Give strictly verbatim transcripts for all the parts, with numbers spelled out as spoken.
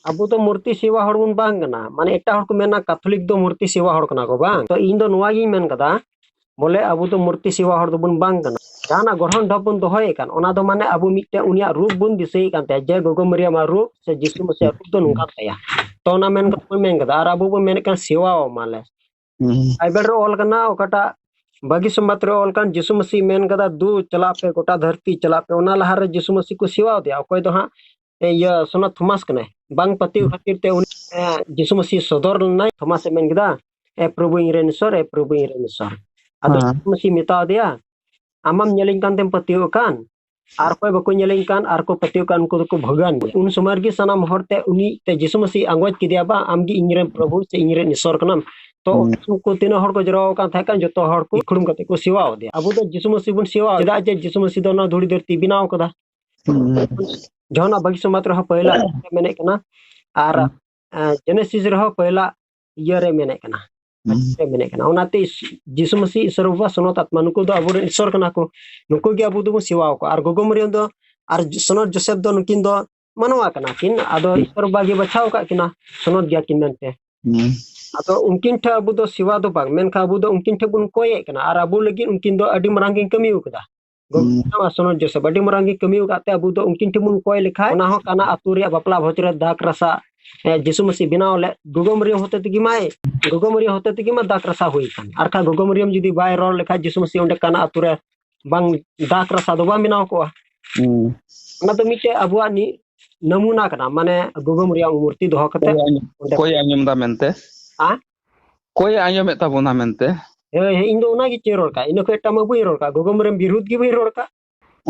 ᱟᱵᱚ ᱫᱚ ᱢᱩᱨᱛᱤ ᱥᱮᱵᱟ ᱦᱚᱲ ᱵᱚᱱ ᱵᱟᱝ ᱠᱟᱱᱟ᱾ ᱢᱟᱱᱮ ᱮᱴᱟᱜ ᱦᱚᱲ ᱠᱚ ᱢᱮᱱᱟ ᱠᱟᱛᱷᱚᱞᱤᱠ ᱫᱚ ᱢᱩᱨᱛᱤ ᱥᱮᱵᱟ ᱦᱚᱲ ᱠᱟᱱᱟ ᱠᱚ, ᱵᱟᱝ? ᱛᱚ ᱤᱧ ᱫᱚ ᱱᱚᱣᱟ ᱜᱤᱧ ᱢᱮᱱ ᱠᱟᱫᱟ, ᱵᱚᱞᱮ ᱟᱵᱚ ᱫᱚ ᱢᱩᱨᱛᱤ ᱥᱮᱵᱟ ᱦᱚᱲ ᱫᱚᱵᱚᱱ ᱵᱟᱝ ᱠᱟᱱᱟ᱾ ᱡᱟᱦᱟᱱᱟᱜ ᱜᱚᱲᱦᱚᱱ ᱰᱷᱟᱯ ᱵᱚᱱ ᱫᱚᱦᱚᱭᱮᱫ ᱠᱟᱱ, ᱚᱱᱟ ᱫᱚ ᱢᱟᱱᱮ ᱟᱵᱚ ᱢᱤᱫᱴᱮᱱ ᱩᱱᱤᱭᱟᱜ ᱨᱩᱯ ᱵᱚᱱ ᱫᱤᱥᱟᱹᱭᱮᱫ ᱠᱟᱱ ᱛᱟᱭᱟ, ᱡᱮ ᱜᱚᱜᱚ ᱢᱟᱨᱤᱭᱟᱢᱟᱜ ᱨᱩᱯ ᱥᱮ ᱡᱤᱥᱩ ᱢᱟᱥᱤᱭᱟᱜ ᱨᱩᱯ ᱫᱚ ᱱᱚᱝᱠᱟ ᱛᱟᱭᱟ᱾ ᱛᱚ ᱚᱱᱟ ᱢᱮᱱ ᱠᱟᱛᱮ ᱵᱚᱱ ᱢᱮᱱ ᱠᱟᱫᱟ, ᱟᱨ ᱟᱵᱚ ᱵᱚᱱ ᱢᱮᱱᱮᱫ ᱠᱟᱱ ᱥᱮᱵᱟᱣ ᱢᱟᱞᱮ᱾ ᱦᱩᱸ᱾ ᱵᱟᱭᱵᱮᱞ ᱨᱮ ᱚᱞ ᱠᱟᱱᱟ, ᱚᱠᱟᱴᱟᱜ ᱵᱟᱹᱜᱤ ᱥᱚᱢᱵᱟᱫ ᱨᱮ ᱚᱞ ᱠᱟᱱ, ᱡᱤᱥᱩ ᱢᱟᱹᱥᱤ ᱢᱮᱱ ᱠᱟᱫᱟ, "ᱫᱩ, ᱪᱟᱞᱟᱜ ᱯᱮ, ᱜᱚᱴᱟ ᱫᱷᱟᱹᱨᱛᱤ ᱪᱟᱞᱟᱜ ᱯᱮ᱾" ᱚᱱᱟ ᱞᱟᱦᱟ ᱨᱮ ᱡᱤᱥᱩ ᱢᱟᱹᱥᱤ ᱠᱚ ᱥᱮᱵᱟᱣ ᱫᱮᱭᱟ᱾ ᱚᱠᱚᱭ ᱫᱚ ᱦᱟᱸᱜ, ᱮ, ᱤᱭᱟᱹ, ᱥᱚᱱᱚᱛ ᱛᱷᱚᱢᱟᱥ ᱠᱟᱱᱟᱭ, ᱵᱟᱝ ᱯᱟᱹᱛᱭᱟᱹᱣ ᱠᱷᱟᱹᱛᱤᱨ ᱛᱮ ᱩᱱᱤ, ᱮ, ᱡᱤᱥᱩ ᱢᱟᱹᱥᱤ ᱥᱚᱫᱚᱨ ᱞᱮᱱᱟᱭ᱾ ᱛᱷᱚᱢᱟᱥ ᱮ ᱢᱮᱱ ᱠᱮᱫᱟ, "ᱮ ᱯᱨᱚᱵᱷᱩ, ᱤᱧ ᱨᱮᱱ ᱤᱥᱚᱨ, ᱮ ᱯᱨᱚᱵᱷᱩ, ᱤᱧ ᱨᱮᱱ ᱤᱥᱚᱨ᱾" ᱟᱫᱚ ᱦᱮᱸ᱾ ᱡᱤᱥᱩ ᱢᱟᱹᱥᱤ ᱢᱮᱛᱟᱣ ᱫᱮᱭᱟ, "ᱟᱢ ᱢᱟᱢ ᱧᱮᱞᱤᱧ ᱠᱟᱱ ᱛᱮᱢ ᱯᱟᱹᱛᱭᱟᱹᱣ ᱠᱟᱱ, ᱟᱨ ᱚᱠᱚᱭ ᱵᱟᱠᱚ ᱧᱮᱞᱤᱧ ᱠᱟᱱ ᱟᱨ ᱠᱚ ᱯᱟᱹᱛᱭᱟᱹᱣ ᱠᱟᱱ, ᱩᱱᱠᱩ ᱫᱚᱠᱚ ᱵᱷᱟᱹᱜᱟᱹᱱ ᱜᱮᱭᱟ᱾" ᱩᱱ ᱥᱚᱢᱚᱭ ᱨᱮᱜᱮ ᱥᱟᱱᱟᱢ ᱦᱚᱲ ᱛᱮ ᱩᱱᱤ ᱛᱮ ᱡᱤᱥᱩ ᱢᱟᱹᱥᱤ ᱟᱸᱜᱚᱪ ᱠᱮᱫᱮᱭᱟ, "ᱵᱟ, ᱟᱢ ᱜᱮ ᱤᱧ ᱨᱮᱱ ᱯᱨᱚᱵᱷᱩ ᱥᱮ ᱤᱧ ᱨᱮᱱ ᱤᱥᱚᱨ ᱠᱟᱱᱟᱢ᱾" ᱛᱚ ᱦᱩᱸ᱾ ᱩᱱᱠᱩ ᱛᱤᱱᱟᱹᱜ ᱦᱚᱲ ᱠᱚ ᱡᱟᱨᱣᱟ ᱟᱠᱟᱱ ᱛᱟᱦᱮᱸ ᱠᱟᱱ, ᱡᱚᱛᱚ ᱦᱚᱲ ᱠᱚ ᱠᱷᱩᱲᱩᱢ ᱠᱟᱛᱮ ᱠᱚ ᱥᱮᱵᱟᱣ ᱫᱮᱭᱟ᱾ ᱟᱵᱚ ᱫᱚ ᱡᱤᱥᱩ ᱢᱟᱹᱥᱤ ᱵᱚᱱ ᱥᱮᱵᱟᱣᱟ, ᱪᱮᱫᱟᱜ ᱡᱮ ᱡᱤᱥᱩ ᱢᱟᱹᱥᱤ ᱫᱚ ᱚᱱᱟ ᱫᱷᱩᱲᱤ ᱫᱷᱟᱹᱨᱛᱤ ᱵᱮᱱᱟᱣ ᱠᱟᱫᱟ᱾ ᱦᱩᱸ᱾ ᱡᱚᱦᱚᱱᱟᱜ ᱵᱟᱹᱜᱤ ᱥᱚᱢᱵᱟᱫ ᱨᱮᱦᱚᱸ ᱯᱟᱹᱭᱞᱟ ᱢᱮᱱᱮᱫ ᱠᱟᱱᱟ, ᱟᱨ, ᱦᱩᱸ᱾ ᱮ, ᱡᱮᱱᱮᱥᱤᱥ ᱨᱮᱦᱚᱸ ᱯᱟᱹᱭᱞᱟ ᱤᱭᱟᱹ ᱨᱮ ᱢᱮᱱᱮᱫ ᱠᱟᱱᱟ, ᱦᱩᱸ᱾ ᱨᱮ ᱢᱮᱱᱮᱫ ᱠᱟᱱᱟ᱾ ᱚᱱᱟᱛᱮ ᱤᱥ-, ᱡᱤᱥᱩ ᱢᱟᱹᱥᱤ, ᱤᱥᱚᱨ ᱵᱟᱵᱟ, ᱥᱚᱱᱚᱛ ᱟᱛᱢᱟ, ᱱᱩᱠᱩ ᱫᱚ ᱟᱵᱚᱨᱮᱱ ᱤᱥᱚᱨ ᱠᱟᱱᱟ ᱠᱚ᱾ ᱱᱩᱠᱩ ᱜᱮ ᱟᱵᱚ ᱫᱚᱵᱚᱱ ᱥᱮᱵᱟᱣ ᱠᱚᱣᱟ᱾ ᱟᱨ ᱜᱚᱜᱚ ᱢᱟᱨᱤᱭᱟᱢ ᱫᱚ, ᱟᱨ ᱥᱚᱱᱚᱛ ᱡᱳᱥᱮᱯ ᱫᱚ, ᱱᱩᱠᱤᱱ ᱫᱚ ᱢᱟᱱᱣᱟ ᱠᱟᱱᱟ ᱠᱤᱱ, ᱟᱫᱚ ᱦᱩᱸ᱾ ᱤᱥᱚᱨ ᱵᱟᱵᱟ ᱜᱮ ᱵᱟᱪᱷᱟᱣ ᱟᱠᱟᱫ ᱠᱤᱱᱟ ᱥᱚᱱᱚᱛ ᱜᱮᱭᱟ ᱠᱤᱱ ᱢᱮᱱᱛᱮ᱾ ᱦᱩᱸ᱾ ᱟᱫᱚ ᱩᱱᱠᱤᱱ ᱴᱷᱮᱱ ᱟᱵᱚ ᱫᱚ ᱥᱮᱵᱟ ᱫᱚ ᱵᱟᱝ, ᱢᱮᱱᱠᱷᱟᱱ ᱟᱵᱚ ᱫᱚ ᱩᱱᱠᱤᱱ ᱴᱷᱮᱱ ᱵᱚᱱ ᱠᱚᱭᱮᱫ ᱠᱟᱱᱟ, ᱟᱨ ᱟᱵᱚ ᱞᱟᱹᱜᱤᱫ ᱩᱱᱠᱤᱱ ᱫᱚ ᱟᱹᱰᱤ ᱢᱟᱨᱟᱝ ᱠᱤᱱ ᱠᱟᱹᱢᱤ ᱟᱠᱟᱫᱟ᱾ ᱜᱚᱜᱚ ᱦᱩᱸ᱾ ᱢᱟᱨᱤᱭᱟᱢ ᱟᱨ ᱥᱚᱱᱚᱛ ᱡᱳᱥᱮᱯ ᱟᱹᱰᱤ ᱢᱟᱨᱟᱝ ᱠᱤᱱ ᱠᱟᱹᱢᱤ ᱟᱠᱟᱫ ᱛᱮ ᱟᱵᱚ ᱫᱚ ᱩᱱᱠᱤᱱ ᱴᱷᱮᱱ ᱵᱚᱱ ᱠᱚᱭ ᱞᱮᱠᱷᱟᱡ, ᱚᱱᱟ ᱦᱚᱸ ᱠᱟᱱᱟ ᱟᱹᱛᱩ ᱨᱮᱭᱟᱜ ᱵᱟᱯᱞᱟ ᱵᱷᱚᱡᱽ ᱨᱮ ᱫᱟᱜ ᱨᱟᱥᱟ, ᱮ, ᱡᱤᱥᱩ ᱢᱟᱹᱥᱤ ᱵᱮᱱᱟᱣ ᱞᱮᱫ, ᱜᱚᱜᱚ ᱢᱟᱨᱤᱭᱟᱢ ᱦᱚᱛᱮ ᱛᱮᱜᱮ ᱢᱟᱭ, ᱜᱚᱜᱚ ᱢᱟᱨᱤᱭᱟᱢ ᱦᱚᱛᱮ ᱛᱮᱜᱮ ᱢᱟ ᱫᱟᱜ ᱨᱟᱥᱟ ᱦᱩᱭ ᱟᱠᱟᱱ᱾ ᱟᱨ ᱠᱷᱟᱡ ᱜᱚᱜᱚ ᱢᱟᱨᱤᱭᱟᱢ ᱡᱩᱫᱤ ᱵᱟᱭ ᱨᱚᱲ ᱞᱮᱠᱷᱟᱡ, ᱡᱤᱥᱩ ᱢᱟᱹᱥᱤ ᱚᱸᱰᱮ ᱠᱟᱱᱟ ᱟᱹᱛᱩ ᱨᱮ ᱵᱟᱝ, ᱫᱟᱜ ᱨᱟᱥᱟ ᱫᱚ ᱵᱟᱝ ᱵᱮᱱᱟᱣ ᱠᱚᱜᱼᱟ᱾ ᱦᱩᱸ᱾ ᱚᱱᱟ ᱫᱚ ᱢᱤᱫᱴᱮᱡ ᱟᱵᱚᱣᱟᱜ ᱱᱤ-, ᱱᱟᱢᱩᱱᱟ ᱠᱟᱱᱟ, ᱢᱟᱱᱮ ᱜᱚᱜᱚ ᱢᱟᱨᱤᱭᱟᱢ ᱢᱩᱨᱛᱤ ᱫᱚᱦᱚ ᱠᱟᱛᱮ ᱠᱚᱭ ᱟᱸᱡᱚᱢ, ᱚᱸᱰᱮ ᱠᱚᱭ ᱟᱸᱡᱚᱢ ᱫᱟ ᱢᱮᱱᱛᱮ᱾ ᱦᱮᱸ? ᱠᱚᱭ ᱟᱸᱡᱚᱢᱮᱫ ᱛᱟᱵᱚᱱᱟ ᱢᱮᱱᱛᱮ᱾ ᱦᱳᱭ, ᱦᱳᱭ, ᱤᱧ ᱫᱚ ᱚᱱᱟ ᱜᱮ ᱪᱮᱫ ᱨᱚᱲ ᱠᱟᱜ, ᱤᱱᱟᱹ ᱠᱷᱚᱡ ᱮᱴᱟᱜ ᱢᱟ ᱵᱟᱹᱧ ᱨᱚᱲ ᱠᱟᱜ, ᱜᱚᱜᱚ ᱢᱟᱨᱤᱭᱟᱢ ᱵᱤᱨᱩᱫᱷ ᱜᱮ ᱵᱟᱹᱧ ᱨᱚᱲ ᱠᱟᱜ᱾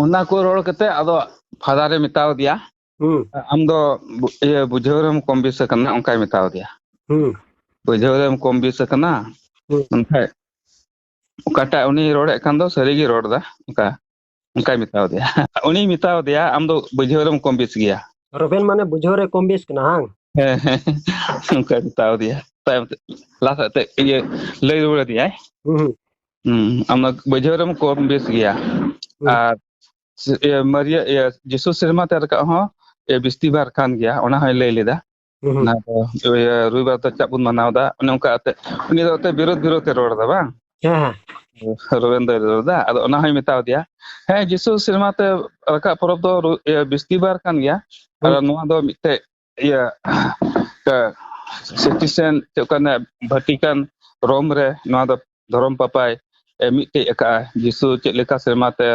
ᱚᱱᱟ ᱠᱚ ᱨᱚᱲ ᱠᱟᱛᱮ ᱟᱫᱚ ᱯᱷᱟᱫᱟᱨᱮ ᱢᱮᱛᱟᱣ ᱫᱮᱭᱟ, ᱦᱩᱸ᱾ ᱟᱢ ᱫᱚ ᱵᱩ-, ᱤᱭᱟᱹ, ᱵᱩᱡᱷᱟᱹᱣ ᱨᱮᱢ ᱠᱚᱢ ᱵᱮᱥ ᱟᱠᱟᱱᱟ, ᱚᱱᱠᱟᱭ ᱢᱮᱛᱟᱣ ᱫᱮᱭᱟ᱾ ᱦᱩᱸ᱾ ᱵᱩᱡᱷᱟᱹᱣ ᱨᱮᱢ ᱠᱚᱢ ᱵᱮᱥ ᱟᱠᱟᱱᱟ, ᱦᱩᱸ᱾ ᱢᱮᱱᱠᱷᱟᱡ ᱚᱠᱟᱴᱟᱜ ᱩᱱᱤᱭ ᱨᱚᱲᱮᱫ ᱠᱟᱱ ᱫᱚ ᱥᱟᱹᱨᱤ ᱜᱮ ᱨᱚᱲ ᱫᱟ, ᱚᱱᱠᱟ, ᱚᱱᱠᱟᱭ ᱢᱮᱛᱟᱣ ᱫᱮᱭᱟ᱾ ᱩᱱᱤᱭ ᱢᱮᱛᱟᱣ ᱫᱮᱭᱟ, "ᱟᱢ ᱫᱚ ᱵᱩᱡᱷᱟᱹᱣ ᱨᱮᱢ ᱠᱚᱢ ᱵᱮᱥ ᱜᱮᱭᱟ᱾" ᱨᱚᱵᱮᱱ ᱢᱟᱱᱮ ᱵᱩᱡᱷᱟᱹᱣ ᱨᱮ ᱠᱚᱢ ᱵᱮᱥ ᱠᱟᱱᱟ, ᱦᱟᱝ? ᱦᱮᱸ, ᱦᱮᱸ, ᱚᱱᱠᱟᱭ ᱢᱮᱛᱟᱣ ᱫᱮᱭᱟ᱾ ᱛᱟᱭᱚᱢ ᱛᱮ, ᱞᱟᱦᱟ ᱥᱮᱫ ᱛᱮ, ᱤᱭᱟᱹ, ᱞᱟᱹᱭ ᱨᱩᱣᱟᱹᱲ ᱟᱫᱮᱭᱟᱭ᱾ ᱦᱩᱸ, ᱦᱩᱸ᱾ ᱦᱩᱸ, ᱟᱢ ᱫᱚ ᱵᱩᱡᱷᱟᱹᱣ ᱨᱮᱢ ᱠᱚᱢ ᱵᱮᱥ ᱜᱮᱭᱟ᱾ ᱦᱩᱸ᱾ ᱟᱨ ᱥᱮ-, ᱤᱭᱟᱹ, ᱢᱟᱨᱤᱭᱟ, ᱤᱭᱟᱹ, ᱡᱤᱥᱩ ᱥᱮᱨᱢᱟ ᱛᱮ ᱨᱟᱠᱟᱵ ᱦᱚᱸ, ᱤᱭᱟᱹ, ᱵᱤᱥᱛᱤ ᱵᱟᱨ ᱠᱟᱱ ᱜᱮᱭᱟ, ᱚᱱᱟ ᱦᱚᱸᱭ ᱞᱟᱹᱭ ᱞᱮᱫᱟ᱾ ᱦᱩᱸ, ᱦᱩᱸ᱾ ᱚᱱᱟ ᱫᱚ, ᱤᱭᱟᱹ, ᱨᱚᱵᱤᱵᱟᱨ ᱫᱚ ᱪᱮᱫᱟᱜ ᱵᱚᱱ ᱢᱟᱱᱟᱣ ᱮᱫᱟ? ᱚᱱᱮ ᱚᱱᱠᱟ ᱟᱛᱮ, ᱩᱱᱤ ᱫᱚ ᱮᱱᱛᱮ ᱵᱤᱨᱳᱫ ᱵᱤᱨᱳᱫ ᱮ ᱨᱚᱲ ᱮᱫᱟ, ᱵᱟᱝ? ᱦᱮᱸ, ᱦᱮᱸ᱾ ᱨᱚᱵᱮᱱ ᱫᱚᱭ ᱨᱚᱲ ᱮᱫᱟ᱾ ᱟᱫᱚ ᱚᱱᱟ ᱦᱚᱸᱭ ᱢᱮᱛᱟᱣ ᱫᱮᱭᱟ, "ᱦᱮᱸ, ᱡᱤᱥᱩ ᱥᱮᱨᱢᱟ ᱛᱮ ᱨᱟᱠᱟᱵ ᱯᱚᱨᱚᱵᱽ ᱫᱚ ᱨᱩ-, ᱤᱭᱟᱹ, ᱵᱤᱥᱛᱤᱵᱟᱨ ᱠᱟᱱ ᱜᱮᱭᱟ᱾ ᱟᱨ ᱦᱩᱸ᱾ ᱱᱚᱣᱟ ᱫᱚ ᱢᱤᱫᱴᱮᱡ, ᱤᱭᱟᱹ, ᱠᱟ-, ᱥᱤᱴᱤᱡᱮᱱ, ᱪᱮᱫ ᱠᱚ ᱢᱮᱱᱟ, ᱵᱷᱟᱴᱤᱠᱟᱱ ᱨᱳᱢ ᱨᱮ ᱱᱚᱣᱟ ᱫᱚ ᱫᱷᱚᱨᱚᱢ ᱯᱟᱯᱟᱭ, ᱮ, ᱢᱤᱫᱴᱮᱡ ᱟᱠᱟᱜᱼᱟ᱾ ᱡᱤᱥᱩ ᱪᱮᱫ ᱞᱮᱠᱟ ᱥᱮᱨᱢᱟ ᱛᱮ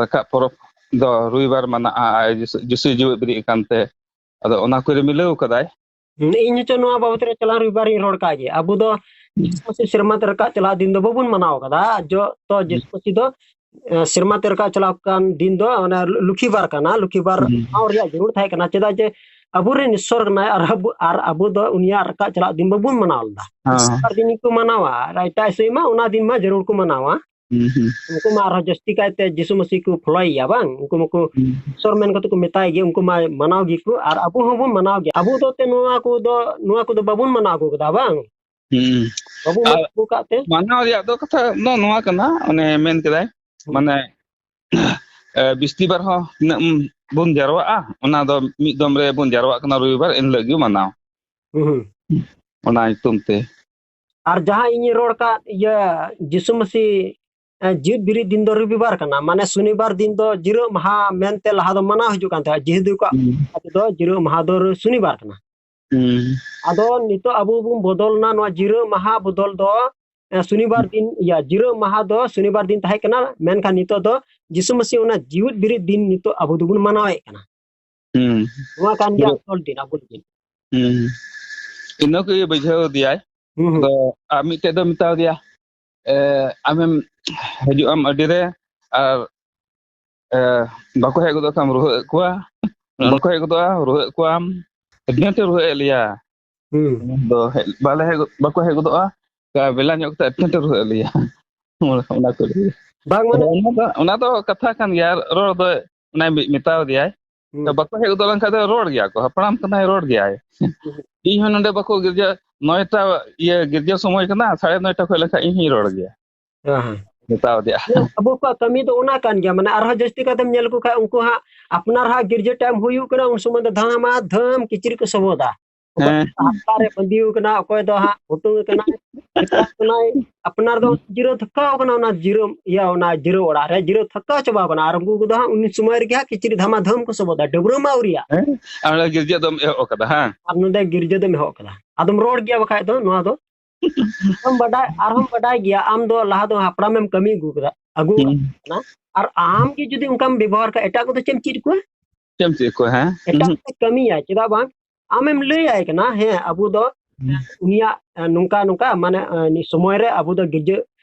ᱨᱟᱠᱟᱵ ᱯᱚᱨᱚᱵᱽ ᱫᱚ ᱨᱚᱵᱤᱵᱟᱨ ᱢᱟᱱᱟᱜᱼᱟ, ᱟᱨ ᱡᱤᱥᱩ, ᱡᱤᱥᱩᱭ ᱡᱤᱣᱮᱫ ᱵᱮᱨᱮᱫ ᱟᱠᱟᱱ ᱛᱮ, ᱟᱫᱚ ᱚᱱᱟ ᱠᱚᱨᱮ ᱢᱤᱞᱟᱹᱣ ᱠᱟᱫᱟᱭ᱾ ᱦᱩᱸ, ᱤᱧ ᱦᱚᱸᱪᱚ ᱱᱚᱣᱟ ᱵᱟᱵᱚᱫ ᱨᱮ ᱪᱟᱞᱟᱣ ᱨᱚᱵᱤᱵᱟᱨ ᱤᱧ ᱨᱚᱲ ᱠᱟᱜ ᱜᱮ᱾ ᱟᱵᱚ ᱫᱚ ᱦᱩᱸ᱾ ᱡᱤᱥᱩ ᱢᱟᱹᱥᱤ ᱥᱮᱨᱢᱟ ᱛᱮ ᱨᱟᱠᱟᱵ ᱪᱟᱞᱟᱜ ᱫᱤᱱ ᱫᱚ ᱵᱟᱵᱚᱱ ᱢᱟᱱᱟᱣ ᱠᱟᱫᱟ᱾ ᱡᱚᱛᱚ ᱦᱩᱸ᱾ ᱡᱤᱥᱩ ᱢᱟᱹᱥᱤ ᱫᱚ, ᱮ, ᱥᱮᱨᱢᱟ ᱛᱮ ᱨᱟᱠᱟᱵ ᱪᱟᱞᱟᱣ ᱠᱟᱱ ᱫᱤᱱ ᱫᱚ ᱚᱱᱟ ᱞᱩᱠᱷᱤ ᱵᱟᱨ ᱠᱟᱱᱟ᱾ ᱞᱩᱠᱷᱤ ᱵᱟᱨ ᱦᱩᱸ᱾ ᱢᱟᱱᱟᱣ ᱨᱮᱭᱟᱜ ᱡᱟᱹᱨᱩᱲ ᱛᱟᱦᱮᱸ ᱠᱟᱱᱟ᱾ ᱪᱮᱫᱟᱜ ᱡᱮ ᱟᱵᱚᱨᱮᱱ ᱤᱥᱥᱚᱨ ᱠᱟᱱᱟᱭ ᱟᱨ ᱟᱵᱚ, ᱟᱨ ᱟᱵᱚ ᱫᱚ ᱩᱱᱤᱭᱟᱜ ᱨᱟᱠᱟᱵ ᱪᱟᱞᱟᱜ ᱫᱤᱱ ᱵᱟᱵᱚᱱ ᱢᱟᱱᱟᱣ ᱞᱮᱫᱟ᱾ ᱦᱮᱸ᱾ ᱥᱟᱱᱛᱟᱲ ᱫᱤᱱ ᱜᱮᱠᱚ ᱢᱟᱱᱟᱣᱟ ᱟᱨ ᱮᱴᱟᱜ ᱥᱮᱫ ᱢᱟ ᱚᱱᱟ ᱫᱤᱱ ᱢᱟ ᱡᱟᱹᱨᱩᱲ ᱠᱚ ᱢᱟᱱᱟᱣᱟ᱾ ᱦᱩᱸ, ᱦᱩᱸ᱾ ᱩᱱᱠᱩ ᱢᱟ ᱟᱨᱦᱚᱸ ᱡᱟᱹᱥᱛᱤ ᱠᱟᱭᱛᱮ ᱡᱤᱥᱩ ᱢᱟᱹᱥᱤ ᱠᱚ ᱯᱷᱚᱞᱚᱭᱮᱭᱟ, ᱵᱟᱝ? ᱩᱱᱠᱩ ᱢᱟᱠᱚ ᱦᱩᱸ᱾ ᱤᱥᱥᱚᱨ ᱢᱮᱱ ᱠᱟᱛᱮ ᱠᱚ ᱢᱮᱛᱟᱭ ᱜᱮ, ᱩᱱᱠᱩ ᱢᱟ ᱢᱟᱱᱟᱣ ᱜᱮᱠᱚ, ᱟᱨ ᱟᱵᱚ ᱦᱚᱸᱵᱚᱱ ᱢᱟᱱᱟᱣ ᱜᱮᱭᱟ᱾ ᱟᱵᱚ ᱫᱚ ᱛᱮ ᱱᱚᱣᱟ ᱠᱚᱫᱚ, ᱱᱚᱣᱟ ᱠᱚᱫᱚ ᱵᱟᱵᱚᱱ ᱢᱟᱱᱟᱣ ᱟᱹᱜᱩ ᱠᱟᱫᱟ, ᱵᱟᱝ? ᱦᱩᱸ᱾ ᱵᱟᱵᱚᱱ ᱟᱨ ᱢᱟᱱᱟᱣ ᱟᱹᱜᱩ ᱠᱟᱫ ᱛᱮ᱾ ᱢᱟᱱᱟᱣ ᱨᱮᱭᱟᱜ ᱫᱚ ᱠᱟᱛᱷᱟ ᱫᱚ ᱱᱚᱣᱟ ᱠᱟᱱᱟ, ᱚᱱᱮ ᱢᱮᱱ ᱠᱮᱫᱟᱭ, ᱦᱩᱸ᱾ ᱢᱟᱱᱮ, ᱮ, ᱵᱤᱥᱛᱤᱵᱟᱨ ᱦᱚᱸ ᱛᱤᱱᱟᱹᱜ ᱵᱚᱱ ᱡᱟᱨᱣᱟᱜᱼᱟ, ᱚᱱᱟ ᱫᱚ ᱢᱤᱫ ᱫᱚᱢ ᱨᱮ ᱵᱚᱱ ᱡᱟᱨᱣᱟᱜ ᱠᱟᱱᱟ, ᱨᱚᱵᱤᱵᱟᱨ ᱮᱱ ᱦᱤᱞᱳᱜ ᱜᱮ ᱢᱟᱱᱟᱣ᱾ ᱦᱩᱸ, ᱦᱩᱸ᱾ ᱚᱱᱟ ᱧᱩᱛᱩᱢ ᱛᱮ᱾ ᱟᱨ ᱡᱟᱦᱟᱸ ᱤᱧᱤᱧ ᱨᱚᱲ ᱠᱟᱫ, ᱤᱭᱟᱹ, ᱡᱤᱥᱩ ᱢᱟᱹᱥᱤ, ᱮ, ᱡᱤᱣᱮᱫ ᱵᱮᱨᱮᱫ ᱫᱤᱱ ᱫᱚ ᱨᱚᱵᱤᱵᱟᱨ ᱠᱟᱱᱟ, ᱢᱟᱱᱮ ᱥᱚᱱᱤᱵᱟᱨ ᱫᱤᱱ ᱫᱚ ᱡᱤᱨᱟᱹᱜ ᱢᱟᱦᱟ ᱢᱮᱱᱛᱮ ᱞᱟᱦᱟ ᱫᱚ ᱢᱟᱱᱟᱣ ᱦᱤᱡᱩᱜ ᱠᱟᱱ ᱛᱟᱦᱮᱸᱫ, ᱡᱤᱦᱩᱫᱤ ᱠᱚᱣᱟᱜ ᱦᱩᱸ᱾ ᱟᱵᱚ ᱫᱚ ᱡᱤᱨᱟᱹᱜ ᱢᱟᱦᱟ ᱫᱚ ᱥᱚᱱᱤᱵᱟᱨ ᱠᱟᱱᱟ᱾ ᱦᱩᱸ᱾ ᱟᱫᱚ ᱱᱤᱛᱚᱜ ᱟᱵᱚ ᱵᱚᱱ ᱵᱚᱫᱚᱞ ᱱᱟ, ᱱᱚᱣᱟ ᱡᱤᱨᱟᱹᱜ ᱢᱟᱦᱟ ᱵᱚᱫᱚᱞ ᱫᱚ, ᱮ, ᱥᱚᱱᱤᱵᱟᱨ ᱦᱩᱸ᱾ ᱫᱤᱱ, ᱤᱭᱟᱹ, ᱡᱤᱨᱟᱹᱜ ᱢᱟᱦᱟ ᱫᱚ ᱥᱚᱱᱤᱵᱟᱨ ᱫᱤᱱ ᱛᱟᱦᱮᱸ ᱠᱟᱱᱟ, ᱢᱮᱱᱠᱷᱟᱱ ᱱᱤᱛᱚᱜ ᱫᱚ ᱡᱤᱥᱩ ᱢᱟᱹᱥᱤ ᱚᱱᱟ ᱡᱤᱣᱮᱫ ᱵᱮᱨᱮᱫ ᱫᱤᱱ ᱱᱤᱛᱚᱜ ᱟᱵᱚ ᱫᱚᱵᱚᱱ ᱢᱟᱱᱟᱣᱮᱫ ᱠᱟᱱᱟ᱾ ᱦᱩᱸ᱾ ᱱᱚᱣᱟ ᱠᱟᱱ ᱜᱮᱭᱟ ᱡᱤᱨᱟᱹᱜ ᱟᱥᱚᱞ ᱫᱤᱱ, ᱟᱵᱚ ᱞᱟᱹᱜᱤᱫ᱾ ᱦᱩᱸ᱾ ᱤᱱᱟᱹ ᱠᱚ ᱵᱩᱡᱷᱟᱹᱣ ᱟᱫᱮᱭᱟᱭ᱾ ᱦᱩᱸ, ᱦᱩᱸ᱾ ᱟᱫᱚ ᱟᱨ ᱢᱤᱫᱴᱮᱡ ᱫᱚ ᱢᱮᱛᱟᱣ ᱫᱮᱭᱟ, ᱮ, ᱟᱢᱮᱢ ᱦᱤᱡᱩᱜ ᱟᱢ ᱟᱹᱰᱤ ᱨᱮ, ᱟᱨ, ᱮ, ᱵᱟᱠᱚ ᱦᱮᱡ ᱜᱚᱫᱚᱜ ᱠᱷᱟᱱ ᱨᱩᱣᱟᱹᱜ ᱠᱚᱣᱟ, ᱦᱩᱸ᱾ ᱵᱟᱠᱚ ᱦᱮᱡ ᱜᱚᱫᱚᱜᱼᱟ, ᱨᱩᱣᱟᱹᱜ ᱠᱚᱣᱟᱢ, ᱟᱹᱰᱤ ᱟᱸᱴᱮ ᱨᱩᱣᱟᱹᱜ ᱮᱫ ᱞᱮᱭᱟ᱾ ᱦᱩᱸ᱾ ᱫᱚ ᱦᱮᱡ, ᱵᱟᱞᱮ ᱦᱮᱡ ᱜᱚᱫ, ᱵᱟᱠᱚ ᱦᱮᱡ ᱜᱚᱫᱚᱜᱼᱟ, ᱠᱟ-, ᱵᱮᱞᱟ ᱧᱚᱜ ᱠᱟᱛᱮ ᱟᱹᱰᱤ ᱟᱸᱴᱮ ᱨᱩᱣᱟᱹᱜ ᱮᱫ ᱞᱮᱭᱟ᱾ ᱚᱱᱟ ᱠᱚ ᱞᱟᱹᱭᱟ᱾ ᱵᱟᱝ, ᱟᱫᱚ ᱢᱟᱱᱮ ᱚᱱᱟ ᱫᱚ, ᱚᱱᱟ ᱫᱚ ᱠᱟᱛᱷᱟ ᱠᱟᱱ ᱜᱮᱭᱟ, ᱨᱚᱲ ᱫᱚ ᱚᱱᱟᱭ ᱢᱮ-, ᱢᱮᱛᱟᱣ ᱫᱮᱭᱟᱭ᱾ ᱦᱩᱸ᱾ ᱵᱟᱠᱚ ᱦᱮᱡ ᱜᱚᱫᱚᱜ ᱞᱮᱱᱠᱷᱟᱱ ᱫᱚ ᱨᱚᱲ ᱜᱮᱭᱟ ᱠᱚ, ᱦᱟᱯᱲᱟᱢ ᱠᱟᱱᱟᱭ, ᱨᱚᱲ ᱜᱮᱭᱟᱭ᱾ ᱦᱩᱸ᱾ ᱤᱧ ᱦᱚᱸ ᱱᱚᱰᱮ ᱵᱟᱠᱚ ᱜᱤᱨᱡᱟᱹ, ᱱᱚᱭᱴᱟ, ᱤᱭᱟᱹ, ᱜᱤᱨᱡᱟᱹ ᱥᱚᱢᱚᱭ ᱠᱟᱱᱟ, ᱥᱟᱲᱮ ᱱᱚᱭᱴᱟ ᱠᱷᱚᱱ ᱞᱮᱠᱷᱟᱡ ᱤᱧ ᱦᱚᱸᱧ ᱨᱚᱲ ᱜᱮᱭᱟ᱾ ᱦᱮᱸ, ᱦᱮᱸ᱾ ᱢᱮᱛᱟᱣ ᱫᱮᱭᱟ᱾ ᱢᱟᱱᱮ ᱟᱵᱚ ᱠᱚᱣᱟᱜ ᱠᱟᱹᱢᱤ ᱫᱚ ᱚᱱᱟ ᱠᱟᱱ ᱜᱮᱭᱟ, ᱢᱟᱱᱮ ᱟᱨᱦᱚᱸ ᱡᱟᱹᱥᱛᱤ ᱠᱟᱭᱛᱮᱢ ᱧᱮᱞ ᱞᱮᱠᱚ ᱠᱷᱟᱡ ᱩᱱᱠᱩ ᱦᱟᱸᱜ ᱟᱯᱱᱟᱨ ᱦᱟᱸᱜ ᱜᱤᱨᱡᱟᱹ time ᱦᱩᱭᱩᱜ ᱠᱟᱱᱟ, ᱩᱱ ᱥᱚᱢᱚᱭ ᱫᱚ ᱫᱷᱟᱢᱟ ᱫᱷᱟᱢ ᱠᱤᱪᱨᱤᱡ ᱠᱚ ᱥᱚᱵᱚᱫᱟ᱾ ᱚᱠᱚᱭ ᱦᱮᱸ᱾ ᱦᱟᱯᱛᱟ ᱨᱮ ᱵᱟᱸᱫᱤᱭ ᱠᱟᱱᱟ, ᱚᱠᱚᱭ ᱫᱚ ᱦᱟᱸᱜ ᱦᱩᱴᱩᱝ ᱠᱟᱱᱟᱭ, ᱢᱮᱛᱟᱜ ᱠᱟᱱᱟᱭ, ᱟᱯᱱᱟᱨ ᱫᱚ ᱡᱤᱨᱟᱹᱣ ᱛᱷᱟᱠᱟᱣ ᱠᱟᱱᱟ, ᱚᱱᱟ ᱡᱤᱨᱟᱹᱣ, ᱤᱭᱟᱹ, ᱚᱱᱟ ᱡᱤᱨᱟᱹᱣ ᱚᱲᱟᱜ ᱨᱮ ᱡᱤᱨᱟᱹᱣ ᱛᱷᱟᱠᱟᱣ ᱪᱟᱵᱟᱣ ᱠᱟᱱᱟ᱾ ᱟᱨ ᱩᱱᱠᱩ ᱠᱚᱫᱚ ᱦᱟᱸᱜ ᱩᱱᱤ ᱥᱚᱢᱚᱭ ᱨᱮᱜᱮ ᱦᱟᱸᱜ ᱠᱤᱪᱨᱤᱡ ᱫᱷᱟᱢᱟ ᱫᱷᱟᱢ ᱠᱚ ᱥᱚᱵᱚᱫᱟ, ᱰᱟᱹᱵᱽᱨᱟᱹ ᱢᱟ ᱟᱹᱣᱨᱤᱭᱟ᱾ ᱦᱮᱸ? ᱟᱨ ᱚᱸᱰᱮ ᱜᱤᱨᱡᱟᱹ ᱫᱚᱢ ᱮᱦᱚᱵ ᱠᱟᱫᱟ, ᱦᱮᱸ? ᱟᱨ ᱱᱚᱰᱮ ᱜᱤᱨᱡᱟᱹ ᱫᱚᱢ ᱮᱦᱚᱵ ᱠᱟᱫᱟ᱾ ᱟᱫᱚᱢ ᱨᱚᱲ ᱜᱮᱭᱟ ᱵᱟᱠᱷᱟᱡ ᱫᱚ ᱱᱚᱣᱟ ᱫᱚ᱾ ᱟᱨᱦᱚᱸ ᱵᱟᱰᱟᱭ, ᱟᱨᱦᱚᱸ ᱵᱟᱰᱟᱭ ᱜᱮᱭᱟ, ᱟᱢ ᱫᱚ ᱞᱟᱦᱟ ᱫᱚ ᱦᱟᱯᱲᱟᱢᱮᱢ ᱠᱟᱹᱢᱤ ᱟᱹᱜᱩ ᱠᱟᱫᱟ, ᱟᱹᱜᱩ ᱦᱩᱸ᱾ ᱠᱟᱱᱟ᱾ ᱟᱨ ᱟᱢ ᱜᱮ ᱡᱩᱫᱤ ᱚᱱᱠᱟᱢ ᱵᱮᱵᱚᱦᱟᱨ ᱠᱷᱟᱡ, ᱮᱴᱟᱜ ᱠᱚᱫᱚ ᱪᱮᱫ ᱮᱢ ᱪᱮᱫ ᱟᱠᱚᱣᱟ? ᱪᱮᱫ ᱮᱢ ᱪᱮᱫ ᱟᱠᱚᱣᱟ, ᱦᱮᱸ? ᱮᱴᱟᱜ ᱦᱩᱸ᱾ ᱠᱚ ᱠᱟᱹᱢᱤᱭᱟ, ᱪᱮᱫᱟᱜ ᱵᱟᱝ? ᱟᱢᱮᱢ ᱞᱟᱹᱭ ᱟᱭ ᱠᱟᱱᱟ, ᱦᱮᱸ, ᱟᱵᱚ ᱫᱚ ᱦᱩᱸ᱾ ᱩᱱᱤᱭᱟᱜ, ᱮ, ᱱᱚᱝᱠᱟ, ᱱᱚᱝᱠᱟ, ᱢᱟᱱᱮ, ᱮ, ᱱᱤᱭᱟᱹ ᱥᱚᱢᱚᱭ ᱨᱮ ᱟᱵᱚ ᱫᱚ ᱜᱤᱨᱡᱟᱹ,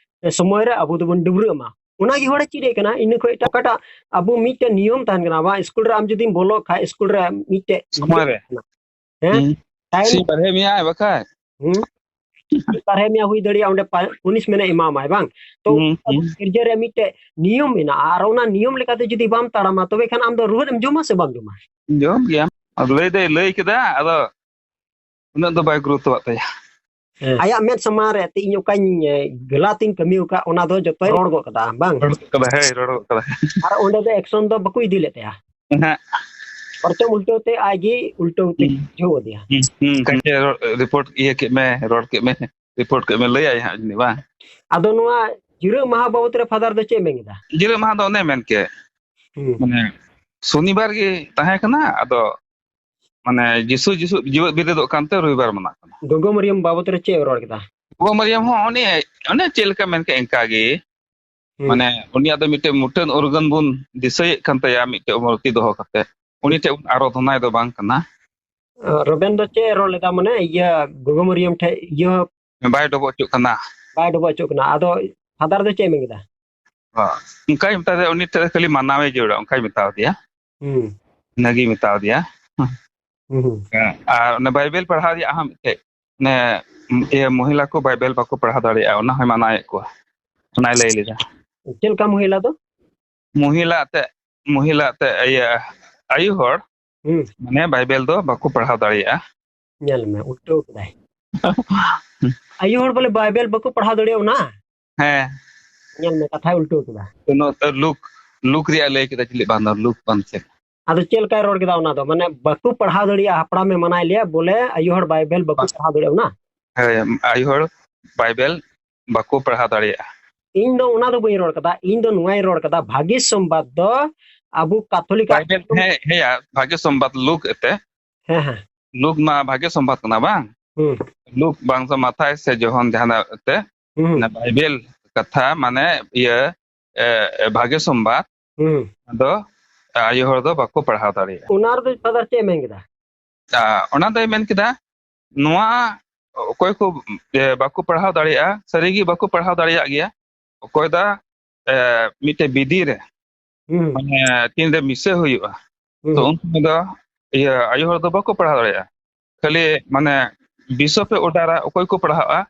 ᱮ, ᱥᱚᱢᱚᱭ ᱨᱮ ᱟᱵᱚ ᱫᱚᱵᱚᱱ ᱰᱟᱹᱵᱽᱨᱟᱹᱜ ᱢᱟ᱾ ᱚᱱᱟ ᱜᱮ ᱦᱚᱲᱮ ᱪᱮᱫ ᱮ ᱠᱟᱱᱟ, ᱤᱱᱟᱹ ᱠᱷᱚᱡ ᱮᱴᱟᱜ ᱚᱠᱟᱴᱟᱜ ᱟᱵᱚ ᱢᱤᱫᱴᱮᱱ ᱱᱤᱭᱚᱢ ᱛᱟᱦᱮᱱ ᱠᱟᱱᱟ, ᱵᱟᱝ? ᱥᱠᱩᱞ ᱨᱮ ᱟᱢ ᱡᱩᱫᱤᱢ ᱵᱚᱞᱚᱜ ᱠᱷᱟᱡ, ᱥᱠᱩᱞ ᱨᱮ ᱢᱤᱫᱴᱮᱡ ᱥᱚᱢᱚᱭ ᱨᱮ᱾ ᱦᱮᱸ? ᱦᱩᱸ᱾ ᱴᱟᱭᱤᱢ ᱥᱤᱧ ᱵᱟᱨᱦᱮ ᱢᱮᱭᱟᱭ ᱵᱟᱠᱷᱟᱡ᱾ ᱦᱩᱸ᱾ ᱵᱟᱨᱦᱮ ᱢᱮᱭᱟ ᱦᱩᱭ ᱫᱟᱲᱮᱭᱟᱜᱼᱟ, ᱚᱸᱰᱮ ᱯᱟ-, punishment ᱮ ᱮᱢᱟᱢᱟᱭ, ᱵᱟᱝ? ᱛᱚ, ᱦᱩᱸ, ᱟᱵᱚ ᱦᱩᱸ᱾ ᱜᱤᱨᱡᱟᱹ ᱨᱮ ᱢᱤᱫᱴᱮᱡ ᱱᱤᱭᱚᱢ ᱢᱮᱱᱟᱜᱼᱟ, ᱟᱨ ᱚᱱᱟ ᱱᱤᱭᱚᱢ ᱞᱮᱠᱟᱛᱮ ᱡᱩᱫᱤ ᱵᱟᱢ ᱛᱟᱲᱟᱢᱟ, ᱛᱚᱵᱮ ᱠᱷᱟᱱ ᱟᱢ ᱫᱚ ᱨᱩᱣᱟᱹᱲ ᱮᱢ ᱡᱚᱢᱟ ᱥᱮ ᱵᱟᱢ ᱡᱚᱢᱟ? ᱡᱚᱢ ᱜᱮᱭᱟᱢ᱾ ᱟᱫᱚ ᱞᱟᱹᱭ ᱫᱚᱭ ᱞᱟᱹᱭ ᱠᱮᱫᱟ, ᱟᱫᱚ ᱩᱱᱟᱹᱜ ᱫᱚ ᱵᱟᱭ ᱜᱩᱨᱩᱛᱛᱚᱣᱟᱜ ᱛᱟᱭᱟ᱾ ᱦᱮᱸ᱾ ᱟᱭᱟᱜ ᱢᱮᱫ ᱥᱟᱢᱟᱝ ᱨᱮ ᱛᱮ ᱤᱧ ᱚᱠᱟᱧ, ᱮ, ᱜᱟᱹᱞᱟᱹᱛᱤᱧ ᱠᱟᱹᱢᱤ ᱟᱠᱟᱫ, ᱚᱱᱟ ᱫᱚ ᱡᱚᱛᱚᱭ ᱨᱚᱲ ᱜᱚᱫ ᱠᱟᱫᱟ, ᱵᱟᱝ? ᱨᱚᱲ ᱜᱚᱫ ᱠᱟᱫᱟ, ᱦᱮᱸ, ᱨᱚᱲ ᱜᱚᱫ ᱠᱟᱫᱟ᱾ ᱟᱨ ᱚᱸᱰᱮ ᱫᱚ action ᱫᱚ ᱵᱟᱠᱚ ᱤᱫᱤ ᱞᱮᱫ ᱛᱟᱭᱟ᱾ ᱦᱮᱸ᱾ ᱵᱚᱨᱪᱚᱢ ᱩᱞᱴᱟᱹᱣ ᱛᱮ ᱟᱡ ᱜᱮ ᱩᱞᱴᱟᱹᱣ ᱛᱮ ᱦᱩᱸ᱾ ᱵᱩᱡᱷᱟᱹᱣ ᱟᱫᱮᱭᱟ᱾ ᱦᱩᱸ, ᱦᱩᱸ, ᱦᱩᱸ᱾ ᱨᱚᱲ, report ᱤᱭᱟᱹ ᱠᱮᱫ ᱢᱮ, ᱨᱚᱲ ᱠᱮᱫ ᱢᱮ, report ᱠᱮᱫ ᱢᱮ, ᱞᱟᱹᱭᱟᱭ ᱦᱟᱸᱜ ᱡᱟᱹᱱᱤᱡ, ᱵᱟᱝ? ᱟᱫᱚ ᱱᱚᱣᱟ ᱡᱤᱨᱟᱹᱜ ᱢᱟᱦᱟ ᱵᱟᱵᱚᱫ ᱨᱮ father ᱫᱚ ᱪᱮᱫ ᱮ ᱢᱮᱱ ᱠᱮᱫᱟ? ᱡᱤᱨᱟᱹᱜ ᱢᱟᱦᱟ ᱫᱚ ᱚᱱᱮ ᱢᱮᱱ ᱠᱮᱫ, ᱦᱩᱸ᱾ ᱢᱟᱱᱮ, ᱥᱚᱱᱤᱵᱟᱨ ᱜᱮ ᱛᱟᱦᱮᱸ ᱠᱟᱱᱟ, ᱟᱫᱚ ᱢᱟᱱᱮ ᱡᱤᱥᱩ, ᱡᱤᱥᱩ ᱡᱤᱣᱮᱫ ᱵᱮᱨᱮᱫᱚᱜ ᱠᱟᱱᱛᱮ ᱨᱚᱵᱤᱵᱟᱨ ᱢᱟᱱᱟᱜ ᱠᱟᱱᱟ᱾ ᱜᱚᱜᱚ ᱢᱟᱨᱤᱭᱟᱢ ᱵᱟᱵᱚᱫ ᱨᱮ ᱪᱮᱫ ᱮ ᱨᱚᱲ ᱠᱮᱫᱟ? ᱜᱚᱜᱚ ᱢᱟᱨᱤᱭᱟᱢ ᱦᱚᱸ ᱚᱱᱮ, ᱚᱱᱮ ᱪᱮᱫ ᱞᱮᱠᱟ ᱢᱮᱱ ᱠᱮᱫ ᱤᱱᱠᱟ ᱜᱮ᱾ ᱦᱩᱸ᱾ ᱢᱟᱱᱮ ᱩᱱᱤᱭᱟᱜ ᱫᱚ ᱢᱤᱫᱴᱮᱱ ᱢᱩᱴᱷᱟᱹᱱ ᱩᱨᱜᱟᱹᱱ ᱵᱚᱱ ᱫᱤᱥᱟᱹᱭᱮᱫ ᱠᱟᱱ ᱛᱟᱭᱟ, ᱢᱤᱫᱴᱮᱱ ᱢᱩᱨᱛᱤ ᱫᱚᱦᱚ ᱠᱟᱛᱮ᱾ ᱩᱱᱤ ᱴᱷᱮᱡ ᱵᱚᱱ ᱟᱨᱟᱫᱷᱚᱱᱟᱭ ᱫᱚ ᱵᱟᱝ ᱠᱟᱱᱟ᱾ ᱨᱚᱵᱮᱱ ᱫᱚ ᱪᱮᱫ ᱮ ᱨᱚᱲ ᱞᱮᱫᱟ? ᱢᱟᱱᱮ ᱤᱭᱟᱹ ᱜᱚᱜᱚ ᱢᱟᱨᱤᱭᱟᱢ ᱴᱷᱮᱡ ᱤᱭᱟᱹ ᱵᱟᱭ ᱰᱚᱵᱚᱜ ᱦᱚᱪᱚᱜ ᱠᱟᱱᱟ᱾ ᱵᱟᱭ ᱰᱚᱵᱚᱜ ᱦᱚᱪᱚᱜ ᱠᱟᱱᱟ᱾ ᱟᱫᱚ father ᱫᱚ ᱪᱮᱫ ᱮ ᱢᱮᱱ ᱠᱮᱫᱟ? ᱦᱚᱸ᱾ ᱚᱱᱠᱟᱭ ᱢᱮᱛᱟ ᱫᱮᱭᱟ, ᱩᱱᱤ ᱴᱷᱮᱡ ᱠᱷᱟᱹᱞᱤ ᱢᱟᱱᱟᱣᱮ ᱡᱟᱹᱨᱩᱲᱟ, ᱚᱱᱠᱟᱭ ᱢᱮᱛᱟᱣ ᱫᱮᱭᱟ᱾ ᱦᱩᱸ᱾ ᱤᱱᱟᱹᱜᱮᱭ ᱢᱮᱛᱟᱣ ᱫᱮᱭᱟ᱾ ᱦᱩᱸ, ᱦᱩᱸ᱾ ᱦᱮᱸ, ᱟᱨ ᱚᱱᱮ ᱵᱟᱭᱵᱮᱞ ᱯᱟᱲᱦᱟᱣ ᱨᱮᱭᱟᱜ ᱦᱚᱸ ᱢᱤᱫᱴᱮᱡ, ᱚᱱᱮ, ᱤᱭᱟᱹ, ᱢᱚᱦᱤᱞᱟ ᱠᱚ ᱵᱟᱭᱵᱮᱞ ᱵᱟᱠᱚ ᱯᱟᱲᱦᱟᱣ ᱫᱟᱲᱮᱭᱟᱜᱼᱟ, ᱚᱱᱟ ᱦᱚᱸᱭ ᱢᱟᱱᱟᱣᱮᱫ ᱠᱚᱣᱟ, ᱚᱱᱟᱭ ᱞᱟᱹᱭ ᱞᱮᱫᱟ᱾ ᱪᱮᱫ ᱞᱮᱠᱟ ᱢᱚᱦᱤᱞᱟ ᱫᱚ? ᱢᱚᱦᱤᱞᱟ ᱮᱱᱛᱮᱫ, ᱢᱚᱦᱤᱞᱟ ᱮᱱᱛᱮᱫ, ᱤᱭᱟᱹ, ᱟᱭᱩ ᱦᱚᱲ, ᱦᱩᱸ᱾ ᱢᱟᱱᱮ ᱵᱟᱭᱵᱮᱞ ᱫᱚ ᱵᱟᱠᱚ ᱯᱟᱲᱦᱟᱣ ᱫᱟᱲᱮᱭᱟᱜᱼᱟ᱾ ᱧᱮᱞ ᱢᱮ, ᱩᱞᱴᱟᱹᱣ ᱠᱮᱫᱟᱭ᱾ ᱟᱭᱩ ᱦᱚᱲ ᱵᱚᱞᱮ ᱵᱟᱭᱵᱮᱞ ᱵᱟᱠᱚ ᱯᱟᱲᱦᱟᱣ ᱫᱟᱲᱮᱭᱟᱜᱼᱟ, ᱚᱱᱟ? ᱦᱮᱸ᱾ ᱧᱮᱞ ᱢᱮ, ᱠᱟᱛᱷᱟᱭ ᱩᱞᱴᱟᱹᱣ ᱠᱮᱫᱟ᱾ ᱱᱚᱛᱮ ᱞᱩᱠ, ᱞᱩᱠ ᱨᱮᱭᱟᱜ ᱞᱟᱹᱭ ᱠᱮᱫᱟ, ᱪᱮᱫ ᱵᱟᱝ ᱫᱚ, ᱞᱩᱠ ᱵᱟᱝ ᱪᱮᱫ? ᱟᱫᱚ ᱪᱮᱫ ᱞᱮᱠᱟᱭ ᱨᱚᱲ ᱠᱮᱫᱟ ᱚᱱᱟ ᱫᱚ? ᱢᱟᱱᱮ ᱵᱟᱠᱚ ᱯᱟᱲᱦᱟᱣ ᱫᱟᱲᱮᱭᱟᱜᱼᱟ, ᱦᱟᱯᱲᱟᱢᱮ ᱢᱟᱱᱟᱭ ᱞᱮᱭᱟ, ᱵᱚᱞᱮ ᱟᱭᱳ ᱦᱚᱲ ᱵᱟᱭᱵᱮᱞ ᱵᱟᱠᱚ ᱯᱟᱲᱦᱟᱣ ᱫᱟᱲᱮᱭᱟᱜᱼᱟ, ᱚᱱᱟ? ᱦᱳᱭ, ᱟᱭᱳ ᱦᱚᱲ ᱵᱟᱭᱵᱮᱞ ᱵᱟᱠᱚ ᱯᱟᱲᱦᱟᱣ ᱫᱟᱲᱮᱭᱟᱜᱼᱟ᱾ ᱤᱧ ᱫᱚ ᱚᱱᱟ ᱫᱚ ᱵᱟᱹᱧ ᱨᱚᱲ ᱠᱟᱫᱟ, ᱤᱧ ᱫᱚ ᱱᱚᱣᱟᱧ ᱨᱚᱲ ᱠᱟᱫᱟ, ᱵᱷᱟᱜᱮ ᱥᱚᱢᱵᱟᱫ ᱫᱚ ᱟᱵᱚ ᱠᱟᱛᱷᱚᱞᱤᱠ ᱟᱜ ᱵᱟᱭᱵᱮᱞ, ᱦᱮᱸ, ᱦᱮᱸᱭᱟ, ᱵᱷᱟᱜᱮ ᱥᱚᱢᱵᱟᱫ ᱞᱩᱠ ᱮᱛᱮ᱾ ᱦᱮᱸ, ᱦᱮᱸ᱾ ᱞᱩᱠ ᱢᱟ ᱵᱷᱟᱜᱮ ᱥᱚᱢᱵᱟᱫ ᱠᱟᱱᱟ, ᱵᱟᱝ? ᱦᱩᱸ᱾ ᱞᱩᱠ ᱵᱟᱝ ᱫᱚ ᱢᱟᱛᱷᱟᱭ ᱥᱮ ᱡᱚᱦᱚᱱ ᱡᱟᱦᱟᱱᱟᱜ ᱛᱮ, ᱦᱩᱸ᱾ ᱚᱱᱟ ᱵᱟᱭᱵᱮᱞ ᱠᱟᱛᱷᱟ, ᱢᱟᱱᱮ, ᱤᱭᱟᱹ, ᱮ, ᱮ, ᱵᱷᱟᱜᱮ ᱥᱚᱢᱵᱟᱫ, ᱦᱩᱸ᱾ ᱟᱫᱚ ᱟᱭᱳ ᱦᱚᱲ ᱫᱚ ᱵᱟᱠᱚ ᱯᱟᱲᱦᱟᱣ ᱫᱟᱲᱮᱭᱟᱜᱼᱟ᱾ ᱚᱱᱟ ᱨᱮᱫᱚ ᱯᱷᱟᱫᱟᱨ ᱪᱮᱫ ᱮ ᱢᱮᱱ ᱠᱮᱫᱟ? ᱟ, ᱚᱱᱟ ᱫᱚᱭ ᱢᱮᱱ ᱠᱮᱫᱟ, ᱱᱚᱣᱟ ᱚᱠᱚᱭ ᱠᱚ, ᱮ, ᱵᱟᱠᱚ ᱯᱟᱲᱦᱟᱣ ᱫᱟᱲᱮᱭᱟᱜᱼᱟ, ᱥᱟᱹᱨᱤᱜᱮ ᱵᱟᱠᱚ ᱯᱟᱲᱦᱟᱣ ᱫᱟᱲᱮᱭᱟᱜ ᱜᱮᱭᱟ᱾ ᱚᱠᱚᱭ ᱫᱚ, ᱮ, ᱢᱤᱫᱴᱮᱡ ᱵᱤᱫᱤ ᱨᱮ, ᱦᱩᱸ᱾ ᱢᱟᱱᱮ, ᱛᱤᱱᱨᱮ ᱢᱤᱥᱟᱹ ᱦᱩᱭᱩᱜᱼᱟ, ᱦᱩᱸ᱾ ᱛᱚ ᱩᱱ ᱥᱚᱢᱚᱭ ᱫᱚ, ᱤᱭᱟᱹ, ᱟᱭᱳ ᱦᱚᱲ ᱫᱚ ᱵᱟᱠᱚ ᱯᱟᱲᱦᱟᱣ ᱫᱟᱲᱮᱭᱟᱜᱼᱟ᱾ ᱠᱷᱟᱹᱞᱤ, ᱢᱟᱱᱮ, ᱵᱤᱥᱚᱯ ᱮ ᱚᱰᱟᱨᱟ, ᱚᱠᱚᱭ ᱠᱚ ᱯᱟᱲᱦᱟᱜᱼᱟ,